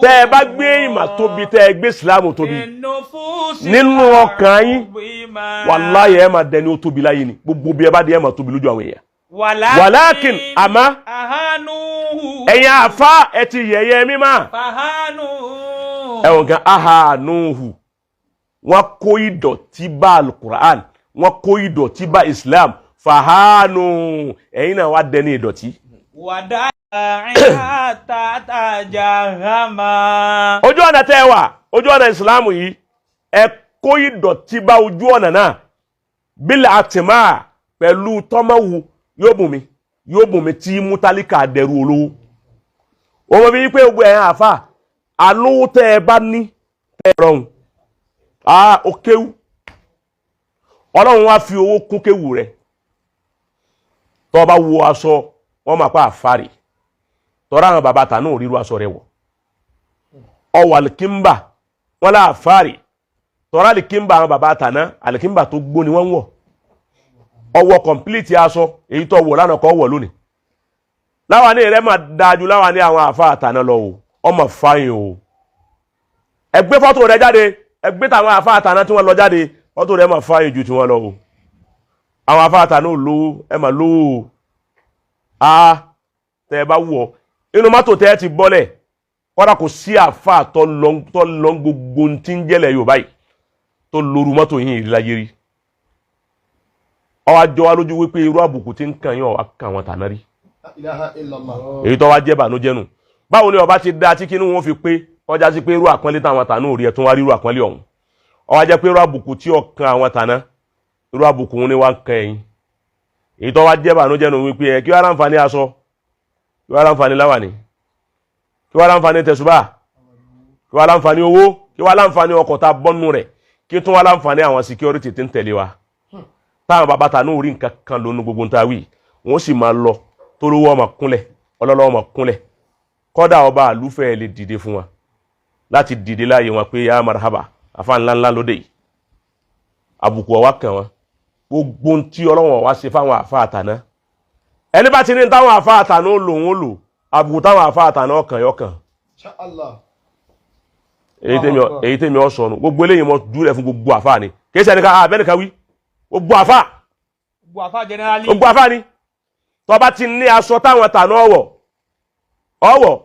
Tẹ́ ẹ bá gbé ìmọ̀ tóbi, tẹ́ ẹ gbé ìsìlámù tóbi nínú ọkàn yín, wàláyé, ẹ máa dẹni ó tóbi láyé ni. Gbogbo bí ẹ bá dé, ẹ máa tóbi lójú àwọn èèyàn. Wàlákìn àmọ́ ẹ̀yin àfa, ẹ ti yẹ̀yẹ́ mímọ́ ẹ̀wọ̀n kan ahanuhu. Wọ́n kó ìdọ̀tí bá alukur'an, wọ́n kó ìdọ̀tí bá islam, fàhánù, ẹ̀yin náà wá dẹni ìdọ̀tí. Wàdà tàtàjàhámà. Ojú ọ̀nà tẹ́ ẹ wà, ojú ọ̀nà ìsìláàmù yìí, ẹ kó ìdọ̀tí bá ojú ọ̀nà náà bílẹ̀ àtìmá pẹ̀lú tọ́mọ̀wù yóò bùn mí, yóò bùn mí tí mútálíkà dẹrú olówó. Wọ́n mọ̀ bí pé gbogbo ẹ̀yàn àfà alówó tẹ́ ẹ bá ní tẹ́ ẹ rọrùn, ó kéwú, Ọlọ́run wá fi owó kún kéwù rẹ̀. Tọ́ ọ bá wo aṣọ, wọ́n máa pa àfárì tọ́ra àwọn bàbá tà náà ríru aṣọ rẹ̀ wọ̀. Ọwọ́ alikimba wọn lá àfárì tọ́ra alikimba àwọn bàbá tà náà, alikimba tó gbó ni wọ́n ń wọ̀. Ọwọ́ complete aṣọ, èyí tó wọ̀ lánàá kọ́ wọ̀ lónìí. Láwàní rẹ̀ máa dájú láwàní àwọn àfa àtàná lọ o, ọmọ fáyìn o. Ẹ gbé fọ́tò rẹ̀ jáde, ẹ gbé tàwọn àfa àtàná tí wọ́n lọ jáde, fọ́tò rẹ̀ máa fáyìn ju tiwọn lọ o. Àwọn àfa àtàná ò lówó, ẹ máa lówó o. A tẹ ẹ bá wù ọ inú mọ́tò tẹ ẹ ti bọ́lẹ̀, kọ́dà kò sí àfa tó lọ gbogbo tí ń jẹ́lẹ̀ Yorùbá yìí tó lóru mọ́tò yìí láyé rí. Ọwọ́ àjọ wa lójú wípé irú àbùkù tí ń kàn yín ọ̀wá kàn wọ́n tàná rí. Èyí tó wá jẹ́ bànújẹ́ nù. Báwo ni ọba ti da tí kínú wọn fi pé kọjá sí pé irú àpọ́nlé táwọn tàná ò rí, ẹ̀ tún wá rí irú àpọ́nlé ọ̀hún? Ó wá jẹ́ pé irú àbùkù tí ọkàn àwọn tàná, irú àbùkù wọn ni wá ń kan ẹ̀yìn. Èyí tó wá jẹ́ bànújẹ́ nù wípé ẹ kí wàá ráǹfààní aṣọ, kí wàá ráǹfààní láwàní, kí wàá ráǹfààní tẹ̀sùbà, kí wàá ráǹfààní owó, kí wàá ráǹfààní ọkọ̀ tá a bọ́nú rẹ̀, kí tún wàá ráǹfààní àwọn security tí ń tẹ̀lé wa. Táwọn bàbá tàná ò rí nǹkan kan lónú gbogbo ń ta wí, wọ́n sì máa lọ tolówó ọmọ kúnlẹ̀, ọlọ́lọ́ ọmọ kúnlẹ̀, kọ́dà ọba àlùfẹ́ lè dìde fún wa láti dìde láàyè wọn pé ya marhaba, afa ńláńlá lóde yìí. Àbùkù ọwá kàn wọn. Gbogbo tí Ọlọ́wọ́n wá ṣe fáwọn àfa àtàná, ẹni bá ti ní táwọn àfa àtàná ó lò, wọn lò àbùkù táwọn àfa àtàná ọkàn yọkàn. Èyí tèmi ọ sọnù, gbogbo eléyìí mọ dúró fún gbogbo àfa ni, kì í ṣe ẹnìkan abẹ́nìkan wí, gbogbo àfa, gbogbo àfa ni. Tó bá ti ní aṣọ táwọn tàná ọwọ́ ọwọ́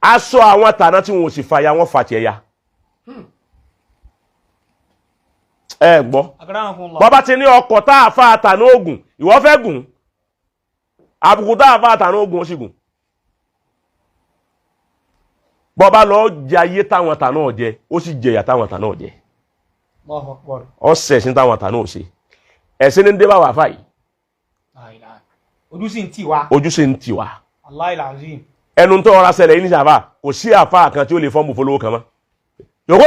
aṣọ àwọn tàná tí wọn ò sì fàya, wọn fà tiẹ̀ ya. Ẹ gbọ́, bọ́ bá ti ní ọkọ̀ tá a fa tàná ogun, ìwọ fẹ́ gùn, àbùkù tá a fa tàná ogun ó sì gùn. Bọ́ bá lọ jẹ ayé táwọn tàná ọ̀jẹ, ó sì jẹyà táwọn tàná ọ̀jẹ, ọ̀sẹ̀ sí táwọn tàná òṣè ẹ̀sìn ní dé bá wà fáyìí. Ojú sì ń tì wá. Ojú sì ń tì wá. Wallahi. Ẹnu tó ọ̀rá ṣẹlẹ̀ yìí ní sàfà, kò sí àfa kan tí ó lè fọ́ọ̀mù fọlọ́wọ́ kan mọ́. Yòókù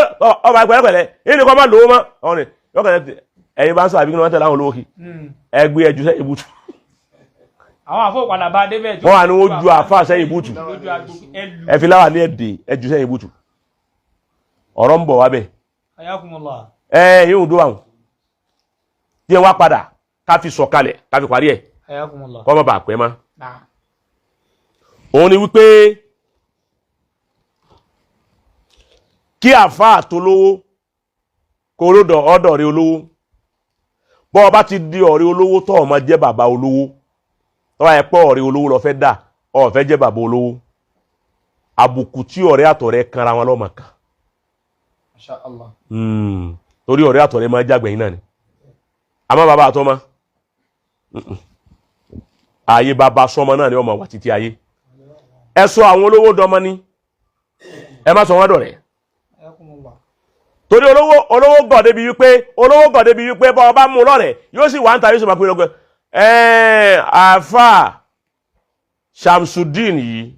ọba pẹ̀lẹ́pẹ̀lẹ́ yìí ni kò má lówó mọ́ ọ̀rìn yọkàn. Ẹ̀yin bá ń sọ àbí kí wọ́n tẹ̀lé àwọn olówó kí ẹgbẹ́ ẹjú sẹ́yìn bùtù. Àwọn àfọ padà bá débẹ̀. Wọ́n wà ní wọ́n ju àfa sẹ́yìn bùtù, ẹ fi láwà ní ẹ̀dẹ̀ ẹjú sẹ́yìn bùtù. Ọ̀rọ̀ ń bọ̀ wá bẹ̀. Ẹ yóò dó àwọn díẹ̀ wá padà ká fi sọ̀kalẹ̀ ká fi parí ẹ̀ kọ́ mọ́ bà pẹ́ mọ́. Òun ni wípé kí àfáà tó lówó kó lódò ọ̀dọ̀ rẹ olówó. Bọ́ ọ bá ti di ọ̀rẹ́ olówó, tó o máa jẹ́ bàbá olówó. Tó bá yẹ pé ọ̀rẹ́ olówó lọ fẹ́ dà, ó fẹ́ jẹ́ bàbá olówó. Àbùkù tí ọ̀rẹ́ àtọ̀rẹ́ kanra wọn lọ́mọ kan. Torí ọ̀rẹ́ àtọ̀rẹ́ máa jágbẹ̀yìn náà ni. Àmọ́ bàbá àtọ́mọ́ ayé bàbá sọmọ náà ni ọmọ wà títí ayé. Ẹ sọ àwọn olówó dọmọ ní, ẹ má sọ wọn dọ̀rẹ́. Torí olówó gọ̀ débi wípé, olówó gọ̀ débi wípé bọ́ ọba mú lọ́rẹ̀ yóò sì wá ń ta, yóò sì máa pè lọ́gbẹ́. Àáfà Shamsuddin yìí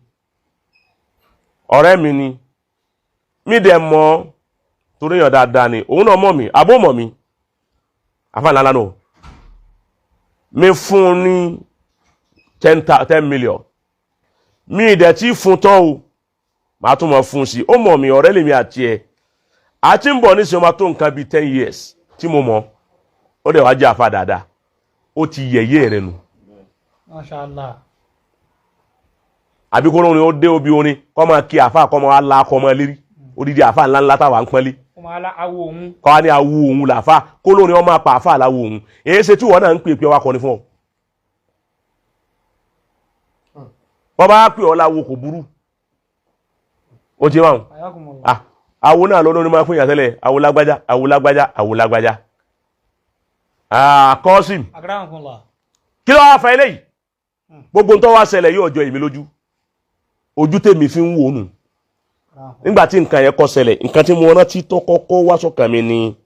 ọ̀rẹ́ mi ni, mi dẹ̀ mọ̀ Torí yàn dáadáa ni òun náà mọ̀ mí, àbó mọ̀ mí, àfa ńlá nù mi fún un ní 10 million. Mi ìdẹ̀ tí fún tán o, màá tún mọ̀ fún un sí. Ó mọ̀ mí, ọ̀rẹ́ lèmi àti ẹ̀ àti ń bọ̀ nísìnyí. Ó máa tó nǹkan bíi 10 years tí mo mọ̀. Ó dẹ̀ wá jẹ́ àfa dáadáa, ó ti yẹ̀yẹ́ rẹ̀ nù. Masha Allah. Àbí kó lóun ó dé obi orin, kọ́ máa kí àfa, kọ́ máa la, kọ́ máa lérí odidi àfa ńlá ńlá táwa ń pọ́nlé. Ó máa lá awo òun. Kọ́ wá ní awo òun làfa, kó lóun ó máa pa àfa láwo òun. Èyí ṣe tí wọ́n náà ń pè pé wá kọrin fún ọ. Wọ́n bá pè ọ́ láwo, kò burú, ó ti máa ń Ayakumullah. Ah, awo náà lọ́dún ní máa fún ìyàtẹ́lẹ̀, awo lágbájá, awo lágbájá, awo lágbájá. Ah, Kọ́sìm. Akramakumullah. Kí ló wá fa eléyìí? Gbogbo tó wá ṣẹlẹ̀ yóò jọ èmi lójú, ojú tèmi fi ń wò nù. Akramakumullah. Nígbà tí nǹkan yẹn kọ́ ṣẹlẹ̀, nǹkan tí mo rántí tó kọ́kọ́ wá sọ́kàn mi ni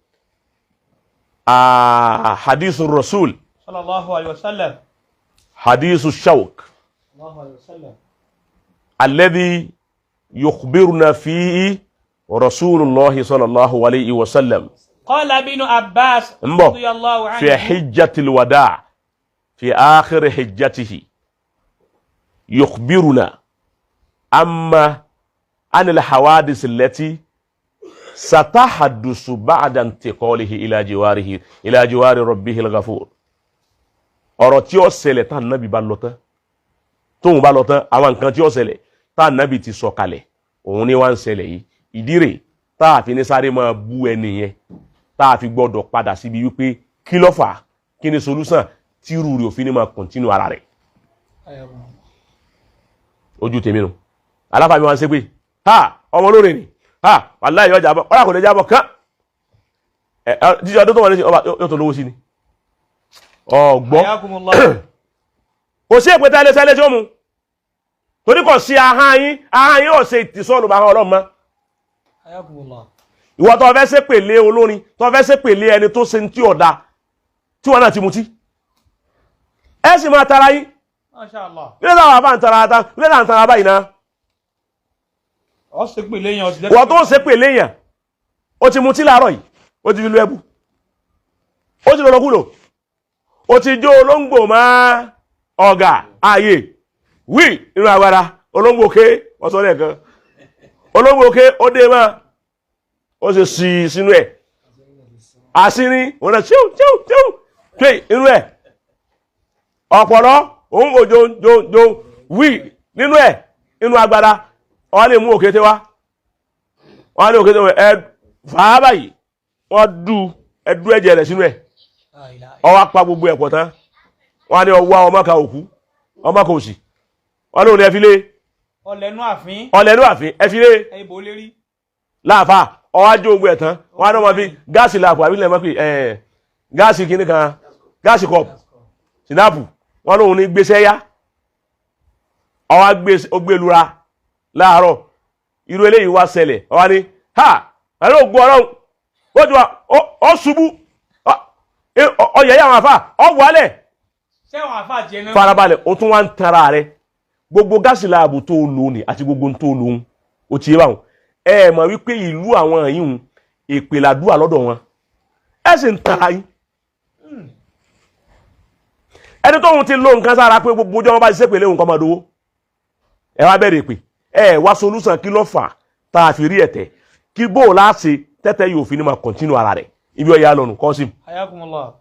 hadithu rasul Sallallahu alayhi wa sallam. Hadithu shawk Sallallahu alayhi wa sallam. Alladhi yukhbiruna fihi rasulullahi sallallahu alayhi wa sallam. Qala ibn Abbas ń bọ̀ radiyallahu anhu. Fi hijjatil wada, fi akhir hijjatihi, yukhbiruna amma an alhawadis allati satahaddusu ba'da intiqalihi ila jiwarihi, ila jiwari rabbihi alghafur. Ọ̀rọ̀ tí ó ṣẹlẹ̀ tá nábì bá lọ tán, tóun bá lọ tán, àwọn nǹkan tí ó ṣẹlẹ̀ tá nábì ti sọ kalẹ̀, òun ni wá ń ṣẹlẹ̀ yìí. Ìdí rẹ̀ tá a fi ní sáré máa bú ẹni yẹn, tá a fi gbọ́dọ̀ padà síbi wípé kí ló fà á, kí ni solution tí irú rẹ̀ òfin ní máa continue ara rẹ̀. Ayakumullah. Ojú tèmi nù. Aláfàmì wa ń ṣe pé ha, ọmọ olóore ni ha, wàláhì yóò jábọ̀, ọ̀rọ̀ kò lè jábọ̀ kán ẹ ẹ jíjọ ọdún tó wà ní ọba yóò tó lówó sí ni ọgbọ́n. Ayakumullah. Kò sí èpè tẹ́lẹ̀ tẹ́lẹ̀ tí ó mu, torí kò sí ahọ́n yín, ahọ́n yín ò ṣe ìtìsọ́nù bá ọlọ́run mọ́. Ayakumullah. Ìwọ tó fẹ́ ṣépè lé olórin, tó fẹ́ ṣépè lé ẹni tó ṣe ní tí ọ̀dà, tí wọn náà ti mutí, ẹ sì máa tara yín. Masha Allah. Ilé táwọn àbá ń tara ta, ilé táwọn ń tara báyìí náà. Ọ ṣe pè léyìn ọtí. Ìwọ tó ń ṣépè léèyàn, ó ti mutí láàárọ̀ yìí, ó ti fi lu ẹbú, ó ti lọ́lọ́ kúlò, ó ti jó olóńgbò mọ́ ọ̀gá ààyè wí inú agbára olóńgbò ké. Wọ́n sọ lẹ́ẹ̀kan, olóńgbò ké, ó dé mọ́, ó sì sí sínú ẹ̀ àṣírí òun náà tíw tíw tíw pé inú ẹ̀ ọ̀pọ̀lọ́ òun kò jó jó jó wí nínú ẹ̀ inú agbára. Wọ́n lè mú òkété wá, wọ́n lè òkété ẹ fàá báyìí, wọ́n du ẹdú ẹ̀jẹ̀ rẹ̀ sínú ẹ̀. Ọwọ́ apá gbogbo ẹ̀pọ̀ tán, wọ́n á ní ọwọ́ ọmọ kan òkú, ọmọ kan òsì, wọ́n lóun ní ẹ fi lé. Ọlẹ́nu àfin. Ọlẹ́nu àfin ẹ fi lé. Ẹ̀yìnbó lérí. Láàfà ọwọ́ ajó ogun ẹ̀ tán, wọ́n á ní wọ́n fi gáàsì làpò àbí lẹ́mọ́ pé ẹ̀ gáàsì kìíní kan, gáàsì kọ̀pù sinapu, wọ́n lóun ní gbéṣẹ́ yá. Ọwọ́ ó gbé lura láàárọ̀. Irú eléyìí wá ṣẹlẹ̀, ọwọ́ ní ha pẹ̀lú ògùn ọlọ́run, ó ti wà ó ṣubú, ọyẹ yà wọn àfà ọ wálẹ̀. Sẹ́wọ̀n àfà jẹ náà. Farabalẹ̀, o tún wá ń tara rẹ. Gbogbo gáàsì láàbù tó lò ní àti gbogbo tó lò ń o ti yé báwọn. Ẹ mọ̀ wípé ìlú àwọn yìí ń èpè làdúrà lọ́dọ̀ wọn, ẹ sì ń tara yín. Ẹni tóun ti lo nǹkan sára pé gbogbo ọjọ́ wọn bá ti ṣépè léwu nǹkan máa dowó, ẹ wá bẹ̀rẹ̀ èpè. Ẹ wá solution, kí ló fà tá a fi rí ẹ̀tẹ̀, kí bó o láṣẹ tẹ́tẹ́ yóò fi ní máa continue ara rẹ̀ ibi ọ̀yà lọ́nu kọ́sìm. Ayakumullah.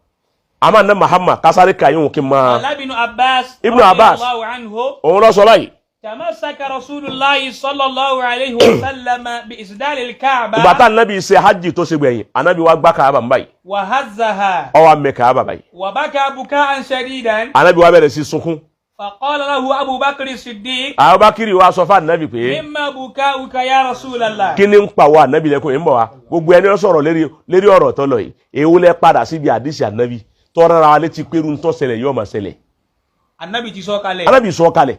Àmà ní Muhammad kásáré kàyé kí n máa. Qala Ibn Abbas. Ibn Abbas. Radiyallahu anhu. Òun lọ sọ báyìí. Tamassaka Rasulullahi sallallahu alayhi wa sallam bi isdalil Kaaba. Ìgbà tá ànábì ṣe hajj tó ṣe gbẹ̀yìn, ànábì wa gbá Kaaba ń báyìí. Wa hazzaha. Ó wá mẹ Kaaba báyìí. Wa baka buka'an shadidan. Ànábì wa bẹ̀rẹ̀ sí sunkún. Faqala lahu Abu Bakr Siddiq. Abubakar wa sọ fún ànábì pé. Mimma buka'uka ya Rasulallah. Kí ni ń pa wá ànábì lẹ́kùn ń bọ̀ wá? Gbogbo ẹni ó sọ̀rọ̀ lérí ọ̀rọ̀ tó lọ yìí, èwo lẹ padà síbi àdìsí ànábì tọ́ra ra létí pé irú ń tó ṣẹlẹ̀ yóò máa ṣẹlẹ̀? Ànábì ti sọ kalẹ̀. Ànábì sọ kalẹ̀,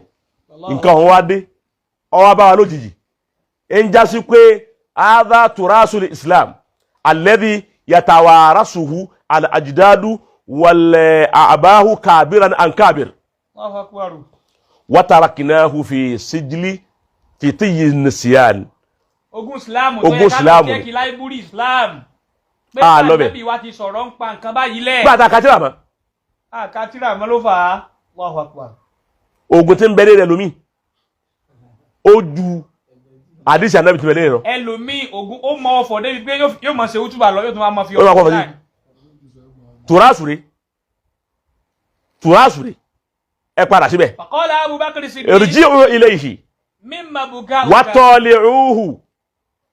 nǹkan ọ̀hún wá dé, ó wá bá wa lójijì. Ń jásí pé hadha turasul islam alladhi yatawarasuhu al-ajdadu wal abahu kabiran an kabir. Allahu akbar. Watarakinahu fi sijili fi tiyi nisiyan. Ogun Islam tó Ogun yẹ ká lọ Islam. jẹ́ kí láìbúrì Islam. Pé Ah, lọ́bẹ̀. Ànábì wa ti sọ̀rọ̀ ń pa nǹkan báyìí lẹ̀. Gbà tá a kàtírà mọ́. Àkátírà mọ́ ló fà á. Allahu Akbar. Ogun tí ń bẹ lé rẹ lómi ó ju àdìsí ànábì tí ń bẹ lé rẹ lọ. Ẹlòmíì ogun ó mọ ọfọ̀ débi pé yóò mọ̀ ṣe útúbà lọ, yóò tún wá mọ fi Ó máa kọ́ ọfọ̀ fọ́ sí. láì. Tùrásùrè tùrásùrè, ẹ padà síbẹ̀. Faqala Abubakar Siddiq. Irji'u ilayhi Mimma buka'uka. watali'uhu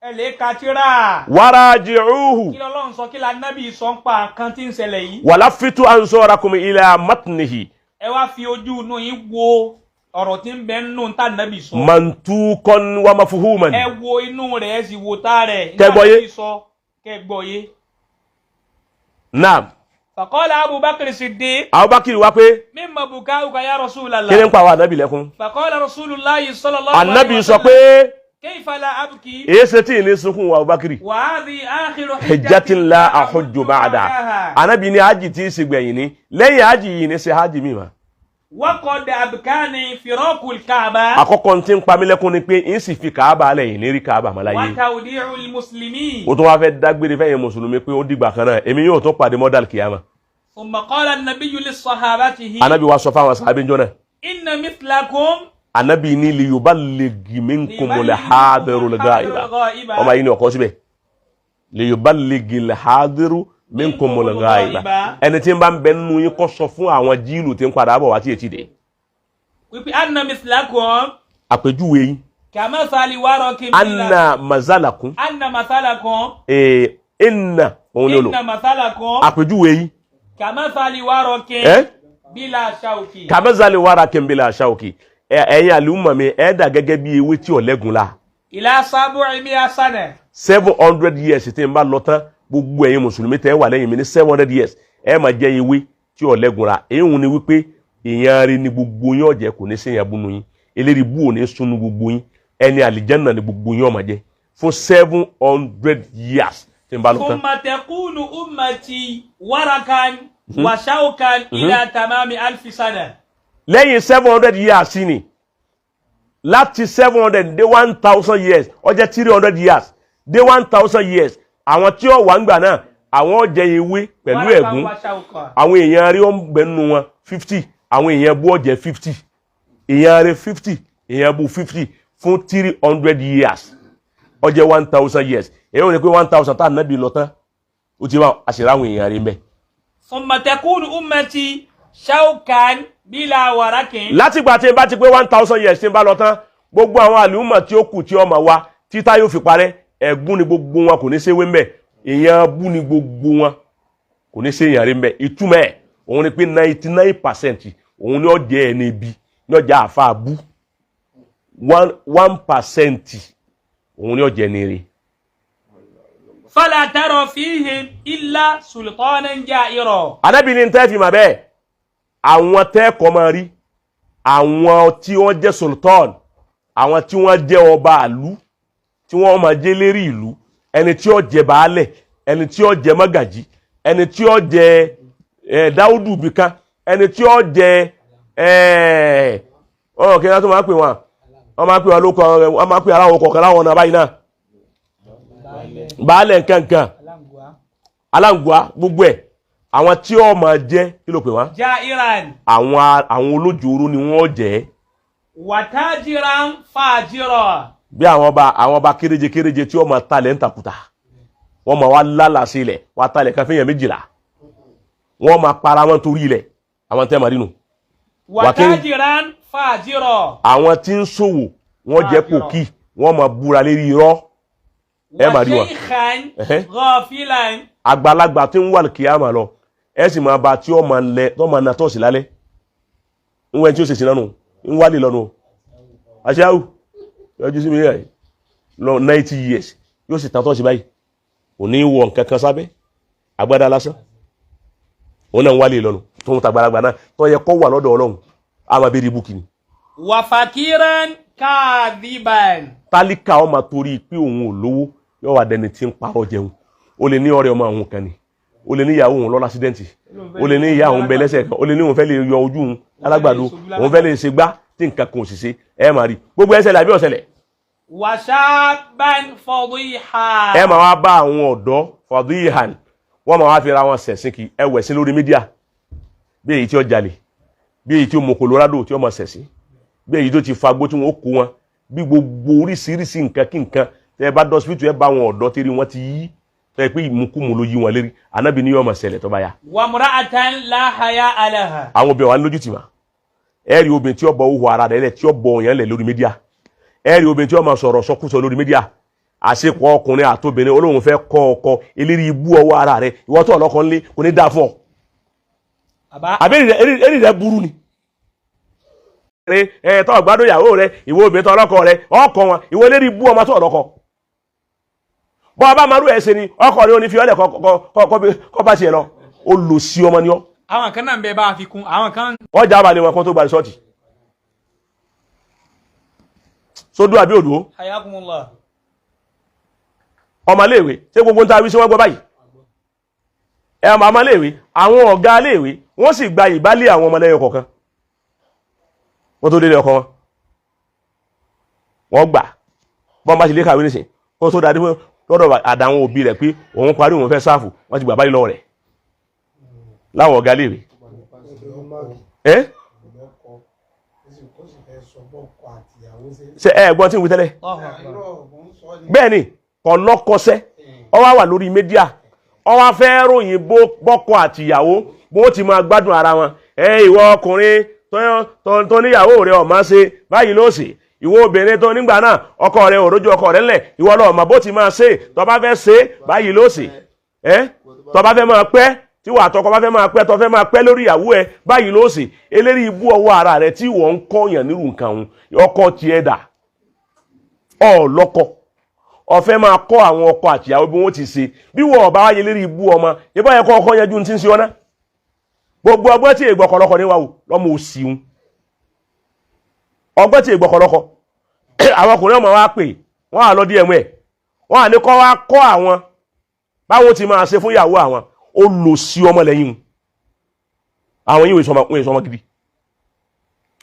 Ẹ lè ka tírà. waraji'uhu Kí lọ́lọ́run sọ, kí l'Ànábì sọ ń pa nǹkan tí ń ṣẹlẹ̀ yìí. walafitu ansarakum ila matnihi. Ẹ wá fi ojú inú yín wo ọ̀rọ̀ tí ń bẹ nínú tá Ànábì sọ. Mantuqan wa mafhuman. Ẹ wo inú rẹ̀, ẹ sì wo tá rẹ̀. Kẹ́ gbọ́yé. Ní Ànábì sọ, kẹ́ gbọ́yé. Naam. Faqala Abubakar Siddiq. Abubakar wá pé Mimma buka'uka ya Rasulallah. kí ni ń pa àwọn ànábì lẹ́kún? Faqala Rasulullahi sallallahu alaihi Ànábì sọ wasallam. pé Kayfa la abki. èyí ṣe tí ì ní sunkún wa Abubakar. Wa hadhi akhiru Hijjatin la ahujju ba'da. Ànábì ní hajj tí ń ṣe gbẹ̀yìn ní lẹ́yìn hajj yìí ní ṣe hajj mi mà. Waqad abkani firaqul Kaaba. Àkọ́kọ́ tí ń pa mí lẹ́kún ni pé ń sì fi kàába lẹ̀ yìí ní rí kàába mọ́ Wa láyé. tawdi'ul muslimin. O tún wá fẹ́ dágbére fẹ́yìn mùsùlùmí pé ó dìgbà kan náà, èmi yóò tún pàdé mọ́dàl kìyàmà. Thumma qala an-nabiyyu lis-sahabatihi. Ànábì wa sọ fáwọn sàábé ńjọ́ náà. Inna mithlakum. Ànábì ní liyuballigh minkumul hadirul ghaiba. Ọmọ yìí ni ọkọ síbẹ̀, liyuballighil hadiru minkumul ghaiba, ẹni tí ń bá ń bẹ nínú yín kó sọ fún àwọn jíìlù tí ń padà bọ̀ wá tí ètí dé. Wípé anna mithlakum. Àpèjúwe yín. Kamathali waraqin. Anna mazalakum. Anna mathalakum. Ee, inna òun ni o lò. Inna mathalakum. Àpèjúwe yín. Kamathali waraqin. Ẹ bila shawki. Kamazali warakin bila shawki, ẹ̀yin àlùmọ̀ mi, ẹ̀ dà gẹ́gẹ́ bí ewé tí ọ̀lẹ́gun la. Ila sab'imi'a sana. 700 years tí n bá lọ tán, gbogbo ẹ̀yin mùsùlùmí tẹ́ wà lẹ́yìn mi ní 700 years, ẹ máa jẹ́ ewé tí ọ̀lẹ́gun ra. Èyí ń ni wípé èèyàn rí ni gbogbo yín ọ̀jẹ̀, kò ní sèyàn búnú yín, eléyìí bú ò ní sunu gbogbo yín, ẹni àlìjẹ́nà ni gbogbo yín ó máa jẹ́ fún 700 years tí n bá lọ tán. Thumma takunu ummati warakan wa shawkan ila tamami alfi sana. Lẹ́yìn 700 years ni, láti 700 dé 1,000 years, ó jẹ́ 300 years dé 1,000 years, àwọn tí ó wà ń gbà náà, àwọn ó jẹ ewé pẹ̀lú Warakan ẹ̀gún. wa shawkan. Àwọn èèyàn rí wọn bẹ nínú wọn 50, àwọn èèyàn bú ọ̀jẹ̀ 50, èèyàn rí 50, èèyàn bú 50 fún 300 years, ó jẹ́ 1,000 years. Èyí ò ní pé 1,000 tá ànábì lọ tán, ó ti wá àṣírí àwọn èèyàn rí mbẹ. Thumma takunu ummati shawkan bila warakin. Látìgbà tí n bá ti pé 1,000 years tí n bá lọ tán, gbogbo àwọn àlùmọ̀ tí ó kù tí ọmọ wa títà yóò fi parẹ́, ẹ̀gún ni gbogbo wọn, kò ní ṣe wé mbẹ, èèyàn bú ni gbogbo wọn, kò ní ṣe èèyàn rí mbẹ. Ìtumọ̀ ẹ̀ òun ni pé 99% òun ni ó jẹ́ ẹni ibi, ní ọjà àfa bú, 1% òun ni ó jẹ́ ẹni rí. Fala tara fihim illa sultanan ja'ira. Ànábì ní tẹ́ fi mà bẹ́ẹ̀, àwọn tẹ́ẹ̀kọ́ máa rí, àwọn tí wọ́n jẹ́ sultan, àwọn tí wọ́n jẹ́ ọba àlú, tí wọ́n máa jẹ́ lérí ìlú, ẹni tí ó jẹ baálẹ̀, ẹni tí ó jẹ mọ́gàjí, ẹni tí ó jẹ dáúdù bìkan, ẹni tí ó jẹ ọ̀rọ̀ kí wọ́n tó máa pè wọ́n, wọ́n máa pè wọ́n lóko, wọ́n máa pè aláwọ̀ kọ̀ọ̀kan láwọn ọ̀nà báyìí náà, baálẹ̀ nkankan, aláǹgbá, gbogbo ẹ̀, àwọn tí ó máa jẹ́, kí ló pè wọ́n? Ja'iran. Àwọn olójòrò ni wọ́n jẹ́. Wa tajiran fajira. Bí àwọn ọba kéréje kéréje tí wọ́n máa talẹ̀ ń takùtà, wọ́n máa wá lálàsí ilẹ̀, wá talẹ̀ kan fẹ́yàn 12, wọ́n máa para wọn torí ilẹ̀, àwọn tẹ́ màrínù. Wa tajiran fajira. Àwọn tí ń ṣòwò, wọ́n jẹ́ pòkì, wọ́n máa búra lérí irọ́, ẹ máa rí wọn. Wa shaykhan ghafilan. Àgbàlagbà tí ń wà kíyàmà lọ, ẹ sì máa bá tí ó máa lẹ tó máa na tọ́ọ̀sì lálẹ́ ń wẹ́n tí ó ṣèṣì nánu ń wálé lọ́nu aṣááwù yọjú sí mi rẹ̀ lọ 90 years, yóò sì ta tọ́ọ̀sì báyìí, kò ní wọ nǹkan kan sábẹ́ agbádá lásán, òun náà ń wálé lọ́nu tó ń ta àgbàlagbà náà tó yẹ kó wà lọ́dọ̀ Ọlọ́run, á máa béèrè ibùkún ni. Wa fakiran kadhiban. Tálíkà ọmọ torí pé òun ò lówó, yóò wá dẹni tí ń parọ́ jẹun. Ó lè ní ọ̀rẹ́ ọmọ àwọn kan ni, ó lè ní ìyàwó òun lọ́lá accident, ó lè ní ìyá òun bẹ lẹ́sẹ̀ kan, ó lè ní òun fẹ́ lè yọ ojú òun alágbàdo, òun fẹ́ lè ṣe gbá tí nǹkan kan ò sì ṣe. Ẹ máa rí gbogbo ẹsẹ̀ làbí ọ̀sẹ̀lẹ̀. Wàṣàbàn fadhiha. Ẹ máa wá bá àwọn ọ̀dọ́ fadihan, wọ́n máa wá fi ra wọn sẹ̀sìn kí ẹ wẹ̀ sí lórí mídíà, bí èyí tí ó jalè, bí èyí tí ó mu Colorado tí ó máa sẹ̀sìn, bí èyí tó ti fagbó tí wọ́n kó wọn, bí gbogbo oríṣiríṣi nǹkan kí nǹkan. Tẹ́ ẹ bá dọ́sibítù, ẹ bá àwọn ọ̀dọ́ tí rí wọn ti yí, tẹ́ ẹ pé ìmukúmu ló yí wọn lérí. Ànábì ní yóò máa ṣẹlẹ̀ tó bá yá. Wamra'atan la haya'a laha. Àwọn obìnrin wà lójú tì mà. Ẹ rí obìnrin tí ó bọ òhò ara rẹ̀ lẹ̀, tí ó bọ òyìn lẹ̀ lórí mídíà. Ẹ rí obìnrin tí ó máa sọ̀rọ̀ sọkúsọ lórí mídíà. Àṣepọ̀ ọkùnrin àtobìnrin, olóhùn fẹ́ kọ́ ọkọ, eléré ibú ọwọ́ ara rẹ̀, ìwọ tó ọlọ́kọ ńlé kò ní dáa fún ọ. Bàbá. Àbí eré rẹ̀ burú ni. Ẹ tọ́ gbádùn ìyàwó rẹ, ìwọ obìnrin tó ọlọ́kọ rẹ ọkọ wọn, ìwọ eléré ibú ọmọ tó ọlọ́kọ. Bọ́ ọba màrú ẹ̀ ṣe ni ọkọ rẹ ò ní fi ọlẹ̀ kọ́ bá tiẹ̀ lọ, ó lò sí ọmọ ni ọ́. Àwọn kan náà ń bẹ bá a fi kún àwọn kan. Wọ́n já balẹ̀ wọn kó tó gba rìsọ́ọ̀tì. Sódú àbí òdùó? Hayakumullah. Ọmọléèwé, ṣé gbogbo ń ta wí sí wọ́n gbọ́ báyìí? Ẹ ọmọ ọmọléèwé, àwọn ọ̀gá iléèwé wọ́n sì gba ìbálẹ̀ àwọn ọmọlẹ́yọ kọ̀ọ̀kan, wọ́n tó délé ọkọ wọn, wọ́n gbà bọ́n bá ti lé kàwé nísìn kó tó darí lọ́dọ̀ àdàwọn òbí rẹ̀ pé òun parí, òun fẹ́ sáàfù, wọ́n ti gbà báyìí lọ́wọ́ rẹ̀ láwọn ọ̀gá iléèwé. Ẹ́ ṣe ẹ gbọ́n tí ń wí tẹ́lẹ̀? Bẹ́ẹ̀ ni, kò lọ́kọsẹ́, ó wá wà lórí mídíà, ó wá fẹ́ ròyìn bọ́kọ àtìyàwó bó ti máa gbádùn ara wọn. Ẹ ìwọ ọkùnrin tó níyàwó rẹ ọ̀ máa ṣe báyìí ló ṣe, ìwọ obìnrin tó nígbà náà ọkọ rẹ òrójú ọkọ rẹ ńlẹ̀, ìwọ lọ mọ̀ bó ti máa ṣe, tó bá fẹ́ ṣe báyìí ló ṣe, ẹ tó bá fẹ́ máa pẹ́ tí wàá tọkọ bá fẹ́ máa pẹ́, tó fẹ́ máa pẹ́ lórí ìyàwó ẹ báyìí ló ṣe. Eléyìí ibú ọwọ́ ara rẹ tí wọ́n ń kọ́yàn nírú nǹkan òun, ọkọ tiẹ̀ dà ọ lọ́kọ, ọfẹ máa kọ́ àwọn ọkọ àtìyàwó bí wọ́n ti ṣe, bí wọ́n ọba wáyé lérí ibú ọmọ ìbá yẹ kọ́ ọkọ yanjú ti ń ṣe ọ́nà. Gbogbo ọgbọ́n tí ègbọ́ ọkọlọ́kọ ní wàhù lọ́mọ òsì ń ọgbọ́n tí ègbọ́ ọkọlọ́kọ. Àwọn ọkùnrin ọmọ wa pè wọ́n á lọ díẹ̀ mú ẹ̀, wọ́n á ní kọ́ wá kọ́ àwọn báwo ti máa ṣe fún ìyàwó àwọn. Ó lò sí ọmọ lẹ́yìn àwọn yìí, wọ́n èso ọmọ gidi.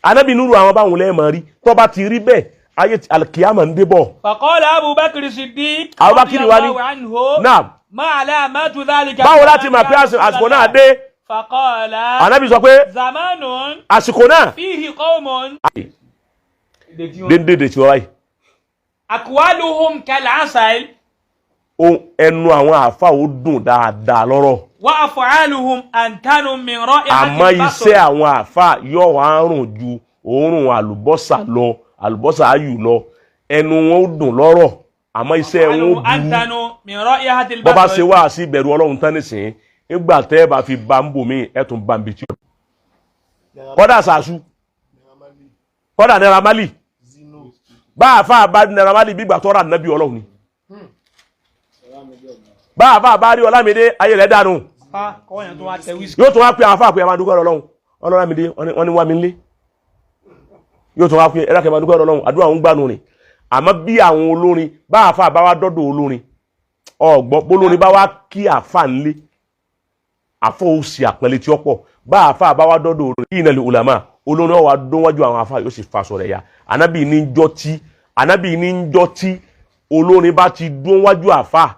Anábì nírú àwọn báwọn lẹ́ẹ̀mọ́ rí tó bá ti rí bẹ́ẹ̀, ayé alikiyama ń dé bọ̀. Faqala Abubakar Siddiq. Abubakar wa ni naam. Ma alamatu dhalika. Báwo láti máa pé àsìkò náà dé? Faqala. Ànábì sọ pé zamanun. Àsìkò náà. Fihi qawmun. Dédé tí wọ́n wáyé. Aqwaluhum kal-asal. Ẹnu àwọn àfa ò dùn dáadáa lọ́rọ̀. Wa af'aluhum antanu min ra'ihati. Àmọ́ iṣẹ́ àwọn àfa yóò wá rùn ju òórùn àlùbọ́sà lọ, àlùbọ́sà ayù lọ. Ẹnu wọn ó dùn lọ́rọ̀, àmọ́ iṣẹ́ wọn ó burú. Bọ́ bá ṣe wá sí ìbẹ̀rù Ọlọ́run tán nísìnyí, nígbà tẹ́ ẹ bá fi bá ń bò mí, ẹ tún bá ń bi tí ó. Kọ́dà sàṣù, kọ́dà Naira Marley, bá àfa bá Naira Marley bí ìgbà tó rà nábì Ọlọ́run ni. Bá àfa bá rí Ọlámídé, ayé rẹ̀ dànù. Yóò tún wá pé àfa pé ẹ máa dúpẹ́ Ọlọ́run, Ọlámídé wọ́n ní wá mi lé. Yóò tún wá pé ẹ̀rọ kẹfà dúpẹ́ Ọlọ́run, àdúrà ń gbànú ni. Àmọ́ bí àwọn olórin bá àfa bá wá dọ́dọ̀ olórin ọ̀gbọ́n, bólórin bá wá kí àfa ńlé, àfọ òsì àpẹẹlẹ tí ó pọ̀. Bá àfa bá wá dọ́dọ̀ olórin yìí nàlẹ́ ulama, olórin ọ̀wá dọ́wájú àwọn àfa yóò sì faṣọ rẹ̀ ya. Ànábì ní njọ́ tí, ànábì ní njọ́ tí olórin bá ti dọ́wájú àfa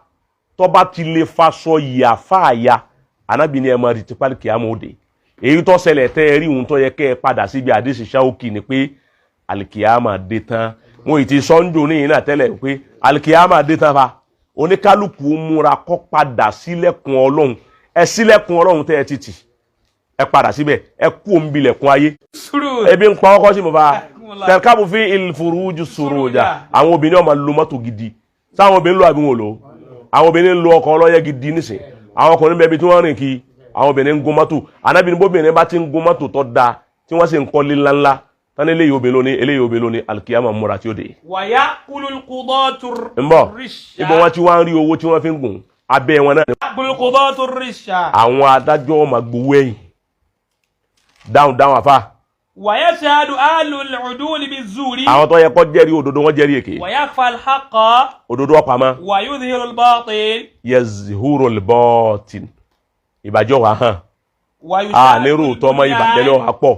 tó bá ti lè faṣọ yìí àfa ya, ànábì ní ẹ máa rí tipálí kìámù òde. Èyí tó ṣẹlẹ̀ tẹ́ ẹ rí ohun tó yẹ kẹ́ ẹ padà síbi àdéhùn ṣáókì ni pé alikiyama dé tán. Mo ì ti sọ́njò ní ìyìn náà tẹ́lẹ̀ pé alikiyama dé tán fa oníkálukú múra kó padà sílẹ̀kùn Ọlọ́run. Ẹ sílẹ̀kùn Ọlọ́run tẹ́ ẹ ti tì, ẹ padà síbẹ̀, ẹ kú òǹbilẹ̀kùn ayé. Ebi ń pa ọkọ sí mo fa tẹ̀kábù fi ìfurújú sùrùjà. Àwọn obìnrin ọmọ lo mọ́tò gidi, sáwọn obìnrin lo àbí wọn lò? Àwọn obìnrin lo ọkọ̀ ọlọ́yẹ gidi nísìn, àwọn ọkùnrin bẹ́ẹ̀ bí tí wọ́n rìn kí, àwọn obìnrin ń gun mọ́tò. Ànábì bóbìnrin bá ti ń gun mọ́tò tó da tí wọ́n sì ń kọ́lé ńláńlá tani eléyìí obìnrin lónìí, eléyìí obìnrin lónìí, alikiyama múra tí ó dé. Wàyà kulukudọ́tù ríṣà. Ibo wọn ti wá ń rí owó tí wọ́n fi ń gùn abẹ́ wọn náà. Kulukudọ́tù ríṣà. Àwọn adájọ́ máa gbowó ẹ̀yìn dáhùn dáhùn àfa. Wàyà ṣáàdù alùlùdúlì bí zuri. Àwọn tó yẹ kó jẹ́rìí òdodo wọn jẹ́rìí èké. Wàyà falhaqa. Òdodo ọ̀pamọ́. Wàyú zihirul baatil. Yezihurul baatil. Ìbàjẹ́ wà hàn. A nírú tọmọ ìbàjẹ́ lọ́wọ́ àpọ̀.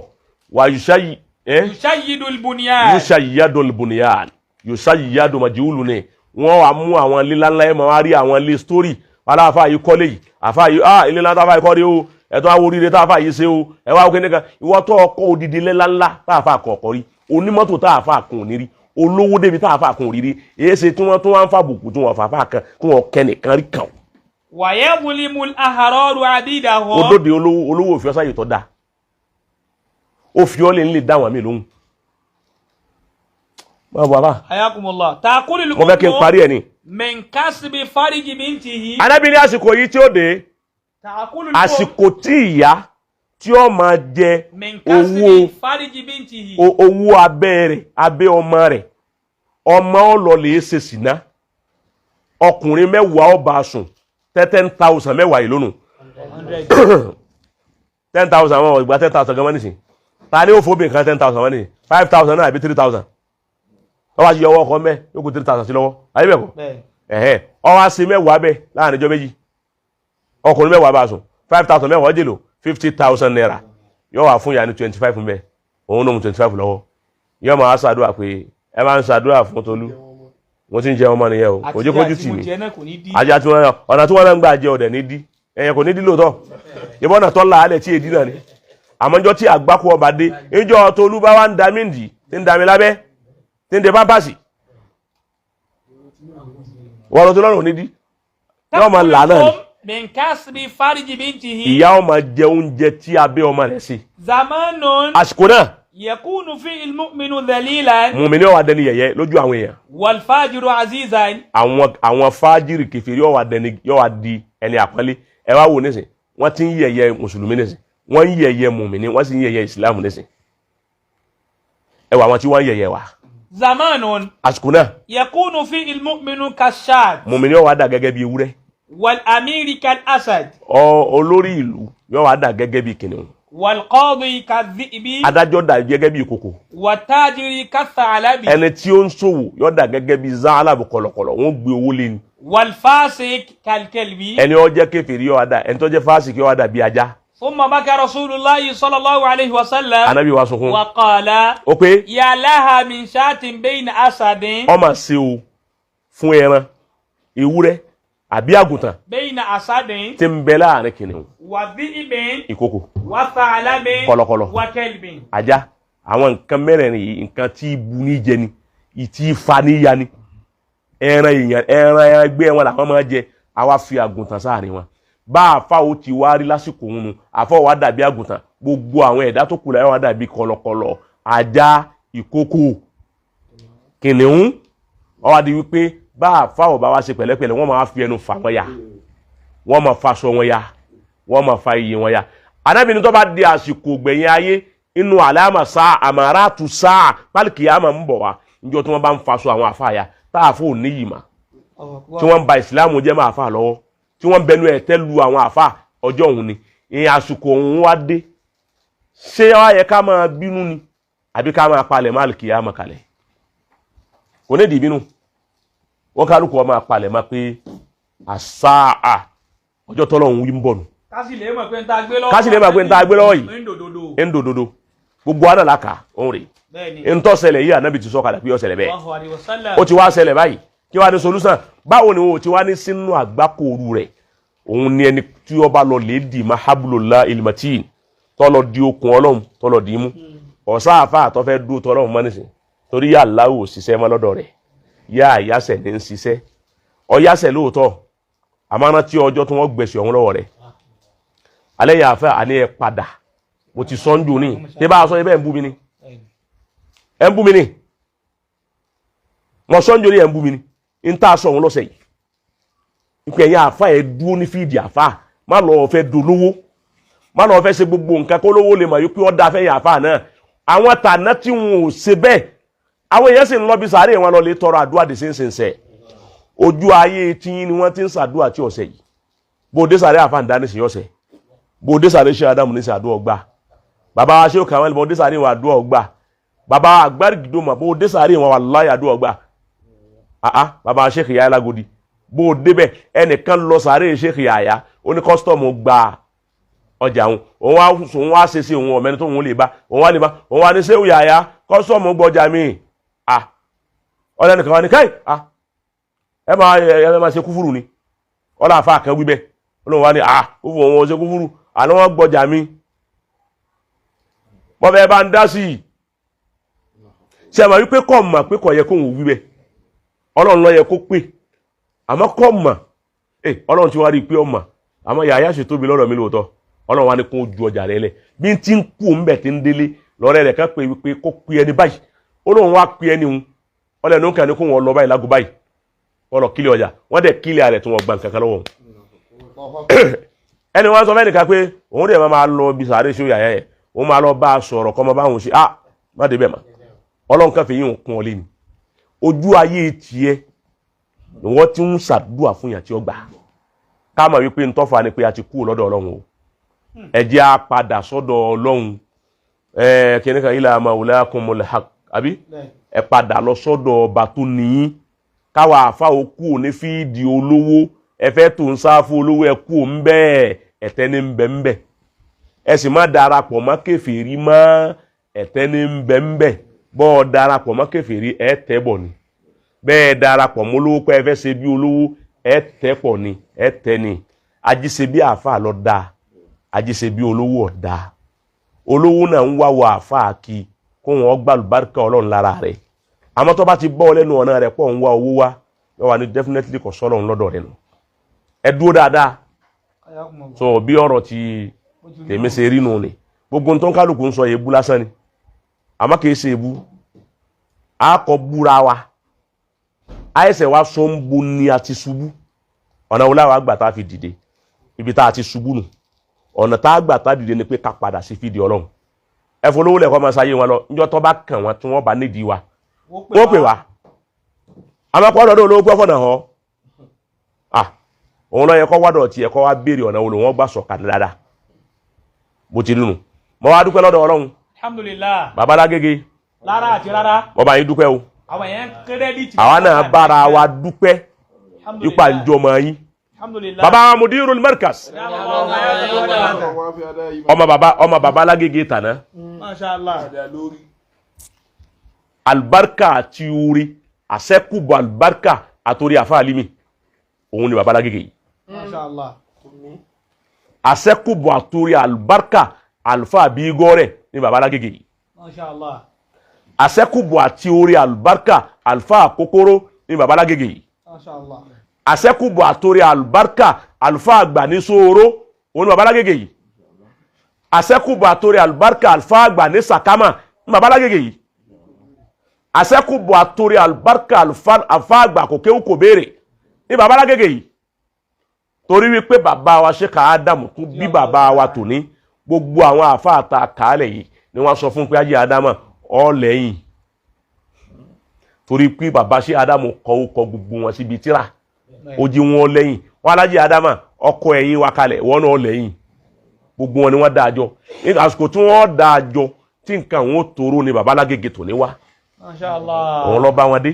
Wàyú ṣáyì. Yushayidul bunyan. Yushayidul bunyan. Yusayyadu majhulu ni wọ́n wá mú àwọn ilé ńláńlá ẹ̀ máa wá rí àwọn ilé story aláàfáà yìí kọ́lé yìí, àfáà yìí, ah, ilé ńlá táfáà yìí kọ́lé o, ẹ̀tọ́ àwọn oríire táfáà yìí ṣe o. Ẹ wá òkè nìkan ìwọ tó ọkọ̀ odidi ilé ńláńlá táfáà kan ọ̀kọ́ rí, onímọ́tò táfáà kan ò ní rí, olówó débi táfáà kan ò rí rí, èyí ṣe tí wọ́n tún wá ń fàbùkù tí wọ́n fàáfáà kan tí wọ́n kẹ́ nìkan rí kàn. ويظلم الأحرار عبيدهم. Odóde olówó, olówó òfin ọ̀sáyè tó dáa, ó fi ọ́ lè ń lè dá àwọn mi lóhùn. Máa bọ̀ àbá. حياكم الله. تأكل Mo fẹ́ kí n الأم parí ẹ̀ ni. من كسب فرج بنته. Anábì ní àsìkò yìí tí ó dé, تأكل الأم àsìkò tí ìyá tí ó máa jẹ من owó كسب فرج بنته. owó abẹ́ rẹ̀, abẹ́ ọmọ rẹ̀, ọmọ ó lọ lè ṣe sìná, ọkùnrin 10 ó bá sùn, 10,000 mẹ́wàá yìí lónìí, 10,000, wọn ìgbà 10,000 gan mọ́ nísìn. Ta ni ó fóbi nǹkan 10,000 wọ́n ní 5,000 náà àbí 3,000? Wọ́n wá sí ọwọ́ ọkọ mẹ́, yóò kó 3,000 sí lọ́wọ́, ayé bẹ̀ kọ́. Ẹ̀hẹ́, ọ wá sí 10 bẹ́ẹ̀ láàrin ọjọ́ 2, ọkùnrin 10 bá sùn, 5,000 mẹ́wàá jèlò ₦50,000, yóò wá fún ìyá ní 25 mbẹ́, òun náà mú 25 lọ́wọ́, yóò máa ṣàdúrà pé ẹ máa ń ṣàdúrà fún Tolú, mo ti ń jẹ ọmọ nìyẹn o, kò jẹ́ kójú tì mí. Ajá tí wọ́n ọ̀nà tí wọ́n náà ń gbà jẹ ọ̀dẹ̀ ní dí ẹ̀yẹ kò ní dí lóòótọ́, ìbọn náà tọ́ la alẹ̀ tí èdí náà ni. Àmọ́ ìjọ tí àgbákò ọba dé, ìjọ Tolú bá wá ń da mí ndì, tí ń da mi lábẹ́, tí ń de pápásì, wọ́n lọ tó lọ́rùn ní dí, yóò máa là náà ni. من كسب فرج بنته. Ìyá ọmọ jẹ oúnjẹ tí abẹ́ ọmọ rẹ̀ sí. زمان Àsìkò náà يكون فيه المؤمن ذليلا. Mùmíní ó wá dẹni yẹ̀yẹ́ lójú àwọn èèyàn. والفاجر عزيزا. Àwọn fájìrì kèfèrí yóò wá dẹni, yóò wá di ẹni àpọ́nlé. Ẹ wá wò nísìn, wọ́n ti ń yẹ̀yẹ́ mùsùlùmí nísìn, wọ́n ń yẹ̀yẹ́ mùmíní, wọ́n sì ń yẹ̀yẹ́ ìsìlámù nísìn. Ẹ wà àwọn tí wọ́n ń yẹ̀yẹ́ wa. زمان Àsìkò náà يكون فيه المؤمن كالشاة. Mùmíní ó wá dà gẹ́gẹ́ bí ewúrẹ́. والأمير كالأسد. Olórí ìlú yóò wá dà gẹ́gẹ́ bí kìnìún. والقاضي كالذئب. Adájọ́ dà gẹ́gẹ́ bí ìkòkò. والتاجر كالثعلب. Ẹni tí ó ń ṣòwò yóò dà gẹ́gẹ́ bí záálàbù kọ̀lọ̀kọ̀lọ̀, wọ́n gbé owó lé ni. والفاسق كالكلب. Ẹni ó jẹ́ kèfèrí yóò wá dà, ẹni tó jẹ́ fásìkì yóò wá dà bí ajá. ثم بكى رسول الله صلى الله عليه وسلم. Anábì wa sunkún. وقال Ó pé يا لها من شاة بين أسد. ọmọ ṣe o fún ẹran ewúrẹ́ àbí àgùntàn بين أسد tí ń bẹ láàrin kìnìún, وذئب ìkòkò, وثعلب kọ̀lọ̀kọ̀lọ̀, وكلب. Ajá. Àwọn nǹkan mẹ́rẹ̀ẹ̀rin yìí, nǹkan tí bu ní jẹ ni, ìtì fa ní ya ni, ẹran èèyàn, ẹran ẹgbẹ́ wọn làwọn máa jẹ. Àwa fi àgùntàn sáàrin wọn. Bá àfa ó ti wá rí lásìkò òun nu, àfa wa dàbí àgùntàn, gbogbo àwọn ẹ̀dá tó kù láyé wa dàbí kọ̀lọ̀kọ̀lọ̀, ajá, ìkòkò, kìnìún. Ó wá di wípé bá àfa ò bá wá ṣe pẹ̀lẹ́pẹ̀lẹ́, wọ́n máa fi ẹnu fà wọ́n ya, wọ́n máa faṣọ wọn ya, wọ́n máa fa iye wọn ya. Anábìnrin tó bá di àsìkò gbẹ̀yìn ayé, inú àlámà sáà àmàràtù sáà pálíkì àmà ń bọ̀ wá, níjọ́ tí wọ́n bá ń faṣọ àwọn àfa ya, tá àfọ ò níyì mà, tí wọ́n ń ba ìsìláàmù jẹ́ máa fà lọ́wọ́, tí wọ́n ń bẹnu ẹ̀tẹ́ lu àwọn àfa, ọjọ́ òun ni ìyẹn àsìkò òun wá dé. Ṣé wá yẹ ká máa bínú ni àbí ká máa palẹ̀ má kì í àmọ̀ kalẹ̀? Kò ní ìdí ìbínú, wọ́n kálukú wọn máa palẹ̀ má pé àsáà ọjọ́ tọ́lọ́hún wí ń bọ̀ nù. Kásì lè mọ̀ pé ń ta gbé lọ́wọ́. Ká sì lè mọ̀ pé ń ta gbé lọ́wọ́ yìí. Ń dòdòdò. Ń dòdòdó gbogbo àná làkà òun rè. Bẹ́ẹ̀ni. Ń tó ṣẹlẹ̀ yìí, ànábì ti sọ kalẹ̀ pé ó ṣẹlẹ̀ bẹ́ẹ̀. Allahu alaihi wasallam. Ó ti wá ṣẹlẹ̀ báyìí, kí wàá ní solution? Báwo ni wọn ò ti wá ní sínú àgbákò òru rẹ̀? Òun ni ẹni tí ó bá lọ lè dì má hablullah ilmatin, tọ́lọ di okùn ọlọ́run, tọ́lọ dì í mú. Ọ̀sá àfa àtọ́ fẹ́ dúró tọ́lọ́run mọ́ nísìn, torí yà láwò ṣiṣẹ́ mọ́ lọ́dọ̀ rẹ̀, yà àyàsẹ̀ ní ń ṣiṣẹ́ ọ̀yàsẹ̀ lóòótọ́, àmọ́ rántí ọjọ́ tí wọ́n gbẹ̀sẹ̀ ọ̀hún lọ́wọ́ rẹ̀. Alẹ́ yà àfẹ́ àní ẹ padà, mo ti sọ ń dùn ní ṣé bá a sọ ẹ bẹ́ẹ̀ ń bú mi ni, ẹ ń bú mi ni, mo sọ ń jò ní ẹ ń bú mi ni, ń tá a sọ òun lọ́sẹ̀ yìí ìpè ẹ̀yìn àfa ẹ̀ dúró ní fíìdì àfa, má lọ́ọ́ fẹ́ dolówó, má lọ́ọ́ fẹ́ ṣe gbogbo nǹkan kó lówó lè mọ̀ yìí pé ọ́ da fẹ́yìn àfa náà. Àwọn tàná tí wọn ò ṣe bẹ́ẹ̀, àwọn èèyàn sì ń lọ bí sàárè wọn lọ lè tọrọ àdúrà dè sínsìnsẹ̀. Ojú ayé tí ni wọ́n ti ń ṣàdúrà tí ọ̀sẹ̀ yìí, bó dé sàárè àfa ń dání sí ọ̀sẹ̀, bó dé sàárè ṣe Ádámù ní sí àdúrà ọgbà, bàbá wa ṣé kàwọn bó dé sàárè wọn àdúrà ọgbà, bàbá wa àgbárígidó bó dé sàárè wọn wàláhì àdúrà ọgbà, àá bàbá wa Sheikh Yahya Lágòdì bó débẹ̀, ẹnìkan lọ sàárè Sheikh Yahya, ó ní kọ́sítọ́ọ̀mù gba ọjà òun, òun wá ṣe sí òun ọ̀mẹ́ni tó òun lè bá, òun wá lè bá, òun wá ní Sheikh Yahya, kọ́sítọ́ọ̀mù gbọ́jà mi. À Ọlẹ́nìkan wá ní káì, ah, ẹ máa ṣe kúfúrú ni. Ọlọ́ àfa kan wí bẹ́ẹ̀, olóhùn wá ní, ah, kúfúrú wọn ò ṣe kúfúrú, àná wọn gbọjà mi, bọ́bẹ̀ bá ń dá sí i. Ṣe àmọ́ wípé kọ́ mọ̀ pé kò yẹ kóhùn wí bẹ́ẹ̀? Ọlọ́run ló yẹ kó pè, àmọ́ kọ́ mọ̀ ẹ. Ọlọ́run ti wá rí i pé ọmọ àmọ́ yàyà ṣe tóbi lọ́dọ̀ mi lóòótọ́. Ọlọ́run wá ní kó ju ọjà rẹ lẹ̀. Bí n ti ń kú ń bẹ̀ tí ń délé lọ́rẹ́ rẹ̀ ká pé wípé kó pe ẹni báyìí. Ó lóun wá pe ẹni hun, ọlẹ́nu kan ní kó wọn lọ báyìí lágbo báyìí, wọ́n lọ kílẹ̀ ọjà. Wọ́n dẹ̀ kílẹ̀ rẹ̀ tí wọ́n gba nǹkan kan lọ́wọ́ wọn. Ẹni wọ́n sọ fẹ́ nìkan pé òun dẹ̀ máa lọ bí sàárè ṣó yàyà yẹ, òun máa lọ bá a sọ̀rọ̀ kọ́ mọ bá òun ṣe. Ah, má débẹ̀ mọ́. Ọlọ́run kan fi yín òun kún ọ lé ní ojú ayé tiẹ̀ ni wọ́n ti ń ṣàdúà fún yàn tí ó gbà. Ká mọ̀ wípé ntọ́fà ni pé a ti kú lọ́dọ̀ Ọlọ́run o. Ẹ jẹ́ á padà sọ́dọ̀ Ọlọ́run. Ẹ kìnìún kan ila mawlakumul haqq, àbí ẹ padà lọ sọ́dọ̀ ọba tó níyín. Káwa àfa òkú òní fíìdì olówó, ẹ fẹ́ tó ń sáfù olówó, ẹ kú òun bẹ́ẹ̀. Ẹ̀tẹ́ ní ń bẹ ń bẹ. Ẹ sì má darapọ̀ mọ́ kèfèrí mọ́, ẹ̀tẹ́ ní ń bẹ ń bẹ. Bọ́ ọ darapọ̀ mọ́ kèfèrí, ẹ tẹ́ bọ̀ ni. Bẹ́ẹ̀ darapọ̀ mọ́ olówó pé ẹ fẹ́ ṣe bí olówó, ẹ tẹ́ pọ̀ ni, ẹ tẹ́ ni. Ajíṣe bí àáfàá lọ dáa, ajíṣe bí olówó ọ̀dà. Olówó náà ń wá wọ àáfàá kí kó wọn gbàlùbáríkà Ọlọ́run lára rẹ̀, àmọ́ tó bá ti bọ́ ọ lẹ́nu ọ̀nà rẹ̀ pọ̀ ń wá owó wá, yóò wá ní definitely kò sọ́lọ́run lọ́dọ̀ rẹ̀ nù. Ẹ dúró dáadáa. So bí ọ̀rọ̀ ti tèmi ṣe rí nù ni. Gbogbo tó ń kálukú ń sọ, èébú lásán ni, àmọ́ kìí ṣe èébú. A kọ búra wa, àìsẹ̀ wa sọ ń bo ni a ti ṣubú. Ọ̀nà wo láwa gbà tá a fi dìde ibi tá a ti ṣubú nù? Ọ̀nà tá a gbà tá a dìde ni pé ká padà sí fídíò Ọlọ́run. Ẹ fọlọ́wọ́ lẹ́kọ́ máa ṣayé wọn lọ. Níjọ́ tó bá kàn wọ́n, tí wọ́n bá nídìí wa, wọ́n pè wá. Àmọ́ kọ́ ọ̀dọ́ olówó gbọ́ fọ̀nà hàn. Ah, òun ló yẹ kọ́ wádọ̀ tiẹ̀ kọ́ wá béèrè ọ̀nà wo ló wọ́n gbà sọ̀kalẹ̀ dáadáa. Bó ti rí nu. Mo wá dúpẹ́ lọ́dọ̀ Ọlọ́run. Alhamdulillah. Babalágége. Lára àti rárá. Mo bá yín dúpẹ́ o. Àwọn èèyàn credit. Àwa náà bára wa dúpẹ́ ipa njọmọ yín. Alhamdulillah. Baba wa mudirul markaz, ọmọ baba, ọmọ baba Lágége tàná. Masha Allah. Alibarika àti orí àṣẹkùbọ, alibarika àtòrí àfa alimi, òun ni baba Lágége yìí. Masha Allah. Àṣẹkùbọ àtòrí alibarika àlùfáà bíi gọ́rẹ̀ ni baba Lágége yìí. Masha Allah. Àṣẹkùbọ àti orí alibarika àlùfáà kókóró ni baba Lágége yìí. Masha Allah. Àṣẹkùbọ àtòrí alibarika àlùfáà àgbà ní sóoró, òun ni baba Lágége yìí. Àṣẹkùbọ àtòrí alibarika àlùfáà àgbà ní sàkámà ni baba Lágége yìí. Àṣẹkùbọ àtòrí alibarika àlùfáà àgbà kò kéwù kò béèrè ní baba Lágége yìí. Torí wípé bàbá wa Ṣéka Ádámù tún bí bàbá wa tòní, gbogbo àwọn àáfàá ta kàálẹ̀ yìí ni wọ́n sọ fún pé ayé Ádámù ọ̀lẹ́yìn, torí pé bàbá ṣe Ádámù kọ ó kọ gbogbo wọn síbi tíra, ó jí wọn lẹ́yìn wọn. Alájí Ádámù ọkọ ẹ̀yìn wa kalẹ̀, wọn náà lẹ́yìn. Gbogbo wọn ni wọ́n dáa jọ ní àsìkò tí wọ́n dáa jọ tí nǹkan wọn tóró ni bàbá Lágége tòní wá. Masha Allah. Òun lọ bá wọn dé,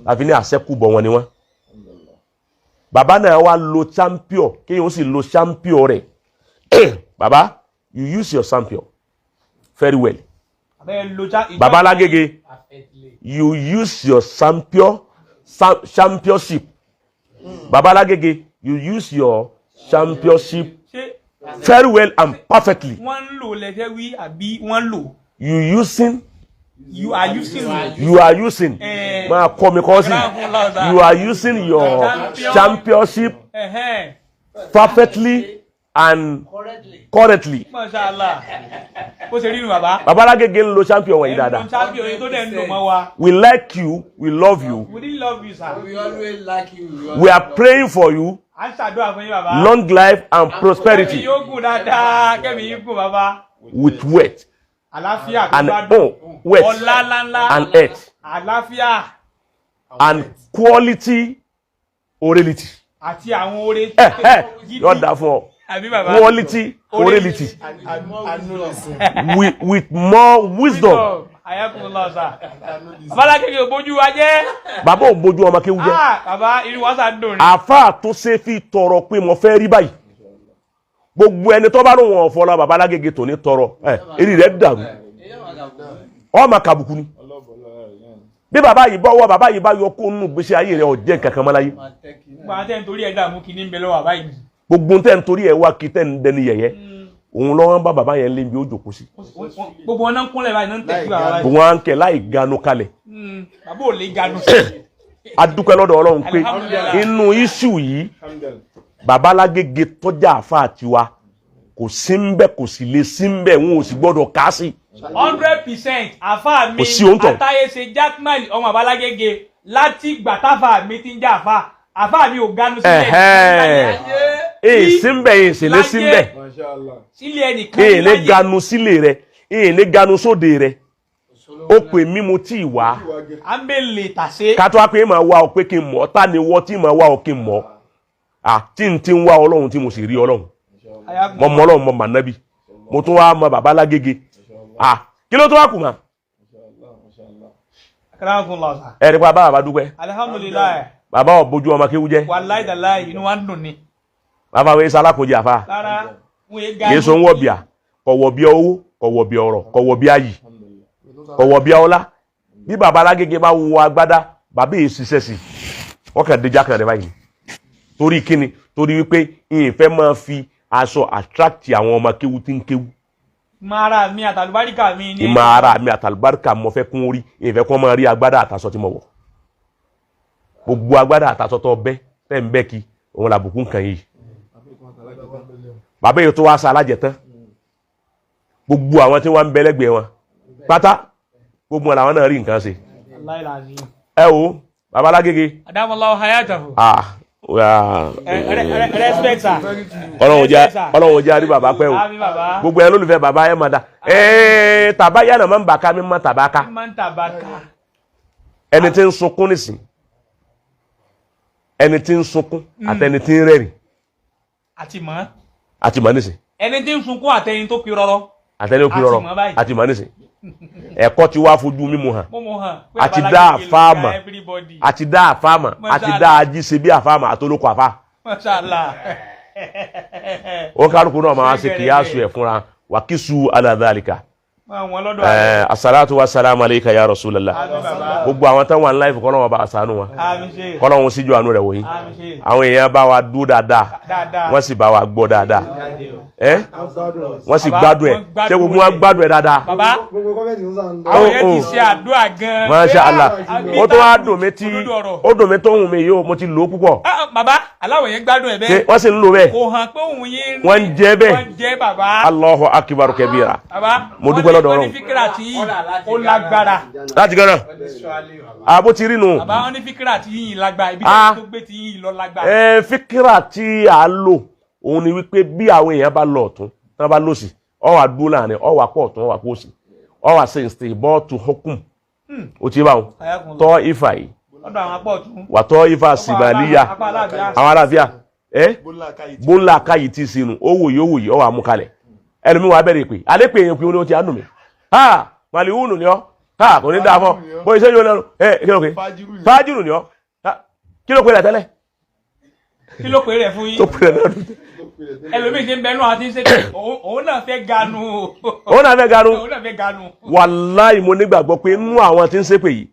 àfi ní àṣẹkùbọ̀ wọn ni wọn. Bàbá náà wá lo champion, kéèyàn ó sì lo champion rẹ̀. Bàbá, you use your champion very well. Abẹ́ lo cha. Bàbá Lágége, you use your champion, championship. Bàbá Lágége, you use your championship Ṣé very well and perfectly. wọ́n ń lò lẹ́fẹ́ wí àbí wọ́n lò? You using. You are using. You are using. Eh. Máa kọ́ mi kọ́ sí. You are using your Champion. championship Ẹ̀hẹ́n. perfectly and correctly. Masha Allah. Bó ṣe rí nu, bàbá. Bàbá Lágége ń lo champion wọ̀nyí Ẹ̀ ń lo dáadáa. champion yìí tó dẹ̀ ń lò mọ́ wa. We like you, we love you. We really love you, sir. We always like you. We always We are love praying for you, À ń ṣàdúrà fún yín, bàbá. long life and Kẹ́mi prosperity yóò gùn dáadáa, kẹ́mi yóò gùn, bàbá. with wealth Àlàáfíà tó and gbádùn. oh, wealth Ọlá ńláńlá. and health Àlàáfíà. And quality orality. Àti àwọn oore. Ẹ ẹ Gidi. Yóò dá fún ọ. Àbí, bàbá? Quality orality And more wisdom. with more wisdom. Ayakunlọ sà. Bàbá Lágége ò bójú wa jẹ́. Bàbá ò bójú ọmọ kéwú jẹ́. Ah, bàbá, irú wa sà ń dùn ni. Àáfàá tó ṣe fi tọrọ pé mo fẹ́ rí báyìí, gbogbo ẹni tó bá lóun ọ̀fọ́ la bàbá Lágége tó ní tọrọ ẹ, eré rẹ̀ dàrú, ọmọ kàbùkù ni. Bí bàbá yìí bọ́wọ́ bàbá yìí bá yọ kó nù gbèsè ayé rẹ̀, ọ̀jẹ̀ nǹkan kan mọ́ láyé. Gbogbo àwọn tẹ́ ń torí ẹ̀ dààmú kí ní ń bẹ lọ́wọ́ àbáyé. Gbogbo tẹ́ ń torí ẹ̀ wá kí tẹ́ ń dẹni yẹ̀yẹ́, òun lọ́wọ́ ń bá bàbá yẹn lé bí ó jòkó sí. Gbogbo wọn náà ń kúnlẹ̀ báyìí, náà ń tẹ̀sí bàbá báyìí. Gbogbo wọn ń kẹ láì ganu kalẹ̀. Bàbá ò lè ganu sí. A dúpẹ́ lọ́dọ̀ Ọlọ́run pé Alhamdulillah. inú iṣu yìí, bàbá Lágége tọ́jà àfa tiwa kò sí ń bẹ̀, kò sì lè sí ń bẹ̀, wọn ò sì gbọ́dọ̀ ká sí. 100% àfa mi Kò sí òǹtọ̀. Àtàyèsè Jackman ọmọ Àbálágége, láti gbàtàfà mi ti ń jẹ́ àfa, àfa mi ò ganu sílẹ̀. Ẹ̀hẹ́n. Èyí sí ń bẹ̀, èyí sì lè sí ń bẹ̀. Sílẹ̀ ẹnìkan Èyí lè láyé. ganu sílé rẹ, èyí lè ganu sóde rẹ. Ó pè mí, mo tí ì wá. À ń bè lè tàṣe. Ká tó wá pé màá wá ọ pé kí n mọ̀ ọ́, ta ni wọ́ tí màá wá ọ kí n mọ̀ ọ́? À tí n ti ń wá Ọlọ́run tí mo sì rí Ọlọ́run, mo mọ Ọlọ́run, mo mọ Ànábì, mo tún wá mọ bàbá Lágége. À kí ló tó wá kù mà? Akramakumullah sà. Ẹ rí pa bá bàbá dúpẹ́. Alhamdulilayi. Bàbá ọ̀ bójú ọmọ kéwú jẹ́. Wàláì dàláì, inú wa ń dùn ni. Bàbá wo ṣe alákòjì àfa. Rárá, wọn yé ganu. Kìí so ń wọ̀ bíà, kọ̀ wọ̀ bíà owó, kọ̀ wọ̀ bíà ọ̀rọ̀, kọ̀ wọ̀ bíà yìí, kọ̀ wọ̀ bíà ọlá. Bí bàbá Lágége bá wọ agbádá, bàbá yìí ṣiṣẹ́ sí i, wọ́n kàn déjà kan rẹ̀ báyìí. Torí kíni? Torí wípé ìfẹ́ máa fi aṣọ attract àwọn ọmọ kéwú tí ń kéwú. Ìmọ̀ ara mi àtàlùbáríkà mi ni. Ìmọ̀ ara mi àtàlùbáríkà mo fẹ́ kún orí, ìfẹ́ kún máa rí agbádá àtàṣọ tí mo wọ̀. Gbogbo agbádá àtàṣọ tó bẹ́ tẹ́ ń bẹ́ kí òun làbùkún kàn yìí. Bàbá yìí tó wá sa alájẹ tán, gbogbo àwọn tí wọ́n ń bẹ lẹ́gbẹ̀ẹ́ wọn pátá, gbogbo wọn làwọn náà rí nǹkan ṣe. Wàláì làzim. Ẹ wo bàbá Lágége. Adamallahu hayatahu. Ah ah, Respect sir. Ọlọ́run jẹ́, Ọlọ́run jẹ́ àrí bàbá pẹ́ o. Àmín bàbá. Gbogbo ẹ lólùfẹ́ bàbá ẹ máa da ee tàbá yànnà máa ń bà ká mi má tàbá ká. Máa ń tàbákà. Ẹni tí ń sunkún nísìn, ẹni tí ń sunkún àtẹni tí ń rẹ́rìn. Àti mọ́. Àti mọ̀ nísìn. Ẹni tí ń sunkún àtẹni tó fi rọrọ. Àtẹni ó fi rọrọ. Àti mọ̀ báyìí. Àti mọ̀ nísìn, ẹ̀kọ́ ti wá fojú mímu hàn. Mo mọ̀ hàn pé Àti Bàbá dá Lágége ló àfáà dá mọ̀. everybody. Àti dá àfáàmà, àti dá ají ṣe bí àfáàmà àtolóko àfá. Mashallah. Ó kálukú náà máa ṣe kìyàsù ẹ̀ fúnra wàkísù aládàlíkà. Máa wọn lọ́dọ̀ ààrẹ. Ẹ̀ asàlátù wa sàlámù aleyka ya Rasulullah. Àmín bàbá. Gbogbo àwọn táwọn wà ní láìfù, kọ́lọ́wọ́n bá ṣàánú wọn. Àmín ṣe. Kọ́lọ́wọ́n síjú àánú rẹ̀ wòyí. Àmín ṣe. Àwọn èèyàn bá wa dúró dáadáa. Dáadáa. Wọ́n sì bá wa gbọ́ dáadáa, ẹ́ wọ́n sì Bàbá, gbádùn ẹ̀. wọ́n gbádùn Ṣé gbogbo wọn ẹ̀. gbádùn ẹ̀ dáadáa? Bàbá, Gbogbo comment ń sàn lọ. àwọn yẹn Oh, ti oh. ṣe àdúrà gan. Masha Allah. Àbí Ó tó wá dùn mí tí òdodo ọ̀rọ̀. ó dùn mí tó hùn mí yóò, mo ti lò ó púpọ̀. Ah, ah, bàbá, aláwọ̀ yẹn gbádùn ẹ̀ Ṣé bẹ́ẹ̀. wọ́n sì ń lò bẹ́ẹ̀? Kò hàn pé òun yín. Wọ́n ń jẹ bẹ́ẹ̀. Wọ́n ń jẹ bàbá. Allahu akibaru kabira. Bàbá, Mo dúpẹ́ lọ́dọ̀ wọ́n Ọlọ́run. ní fíkìrà tí ó lágbára. Láti gánà àbó ti rí nù. Bàbá, wọ́n ní fíkìrà tí yìnyín lágbára. Ibi Ah. tó gbé tí yìnyín lọ lágbára. Ẹ fíkírà tí a lò òun ni wípé bí àwọn èèyàn bá lọ ọ̀tún, tí wọ́n bá lòsì, ọ wà dúró láàrin, ọ wà pọ̀ ọ̀tún, ọ wà pọ̀ òsì, ọ wà ṣe ìsìn bọ́ọ̀tù hukum, ó ti bá wọn Ayakunlọ. tọ́ ifá yìí. Lọ́dọ̀ àwọn apá ọ̀tún. Wà tọ́ ifá sìbàlíyà. Apá aláàbíà. Àwọn aláàfíà ẹ bóńlá káyìí ti sinú, ó wòye, ó wòye, ọ wà mú kalẹ̀. Ẹlòmíì wà bẹ̀rẹ̀ pé alẹ́ pé èèyàn pé ó ní ó ti àánú mi ha màlíwùnù ni ọ ha kò ní dáa fún ọ bó iṣẹ́ yóò lẹ́nu ẹ kí ló pé fájìrù ni ọ ha, kí ló pé rẹ̀ tẹ́lẹ̀? Kí ló pè rẹ̀ fún yín? Tó pè rẹ̀ náà dùn. Ẹlòmíì ti ń bẹnu àti ń ṣètò òun náà fẹ́ ganu. Òun náà fẹ́ ganu. Òun náà fẹ́ ganu. Wàláì, mo nígbàgbọ́ pé nínú àwọn tí ń ṣépè yìí,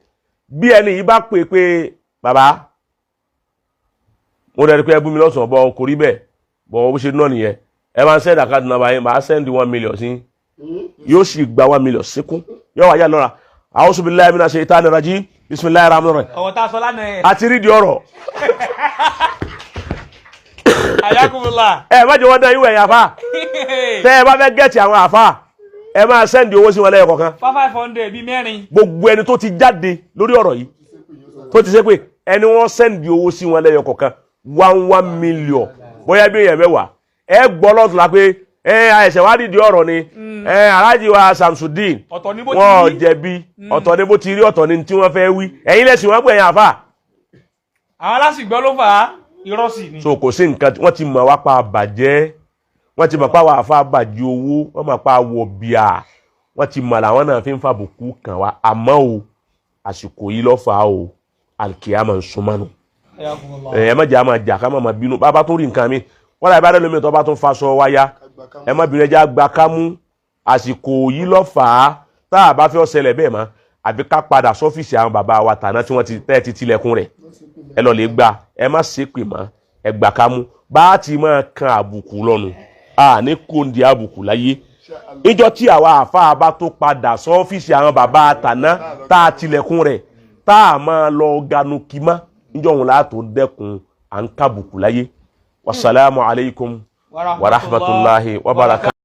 bí ẹni yìí bá pè pé bàbá, mo rẹ̀ rí pé ẹ bú mi lọ́sàn-án bọ́, kò rí bẹ́ẹ̀ bọ́, bó ṣe náà nìyẹn, ẹ máa ń send account number yẹn, máa send 1 million sí, yóò sì gba 1 million síkún, yóò wáyà lọ́ra a'udhu billahi minash shaitani rajim, bismillahir rahmanir rahim. Ọ̀rọ̀ tá a sọ lánàá ẹ̀. Àti rídìí ọ̀rọ̀. Ayakunla. Ẹ má jẹ́ wọ́n dán ìwẹ̀ yẹn àfa tẹ́ ẹ bá fẹ́ gẹ̀ẹ́tì àwọn àfa, ẹ máa send owó sí wọn lẹ́yọ̀ kọ̀ọ̀kan. 500 bíi mẹ́rin. Gbogbo ẹni tó ti jáde lórí ọ̀rọ̀ yìí tó ti ṣe pé ẹni wọ́n send owó sí wọn lẹ́yọ kọ̀ọ̀kan 1 1 million, bóyá bí èèyàn 10, ẹ gbọ́ lọ́tún la pé ẹ àìsàn wá dìde ọ̀rọ̀ ni ẹ aláàjì wa Samsudeen. Ọ̀tọ̀ ni bó ti Wọn ò rí. jẹ̀bi, ọ̀tọ̀ ni bó ti rí, ọ̀tọ̀ ni tí wọ́n fẹ́ wí. Ẹ̀yin lẹ́sìn wọn pé ẹ̀yin àfà. Àwọn alásìgbọ́ ló fà á, irọ́ sì ni. So kò sí nǹkan wọ́n ti mọ̀ wá pa bàjẹ́, wọ́n ti mọ̀ pa wà àfa bàjẹ́ owó, wọ́n mọ̀ pa wọ̀ bíà, wọ́n ti mọ̀ làwọn náà fi ń fàbùkù kàn wá. Àmọ́ o àsìkò yìí ló fà á o, alikiyama ń súnmọ́nu. Ayakunla. Ẹ má jẹ́ àmà jà, ká má má bínú. Bàbá tó rí nǹkan mi wọ́n láì bá dẹ́ lómi tó bá tún faṣọ wáyá, ẹ má bínú, ẹjẹ́ àgbà kámú. Àsìkò yìí ló fà á tá a bá fẹ́ ó ṣẹlẹ̀ bẹ́ẹ̀ mọ́. Àbí ká padà sọ́fíìsì àwọn bàbá wa tàná tí wọ́n ti tẹ́ ti tilẹ̀kùn rẹ̀. Ẹ lọ lè gbà, ẹ má ṣépè mọ́, ẹ gbà ká mú bá a ti máa kan àbùkù lọ́nu. A ní kóńdì àbùkù láyé. Ìjọ tí àwa àáfàá bá tó padà sọ́fíìsì àwọn bàbá tàná tá a tilẹ̀kùn rẹ̀, tá a máa lọ ganu kí mọ́, níjọ́ òun láà tó dẹ́kun à ń kábùkù láyé. Wasalaamu alaykum wa rahmatulahi wa barakatuh.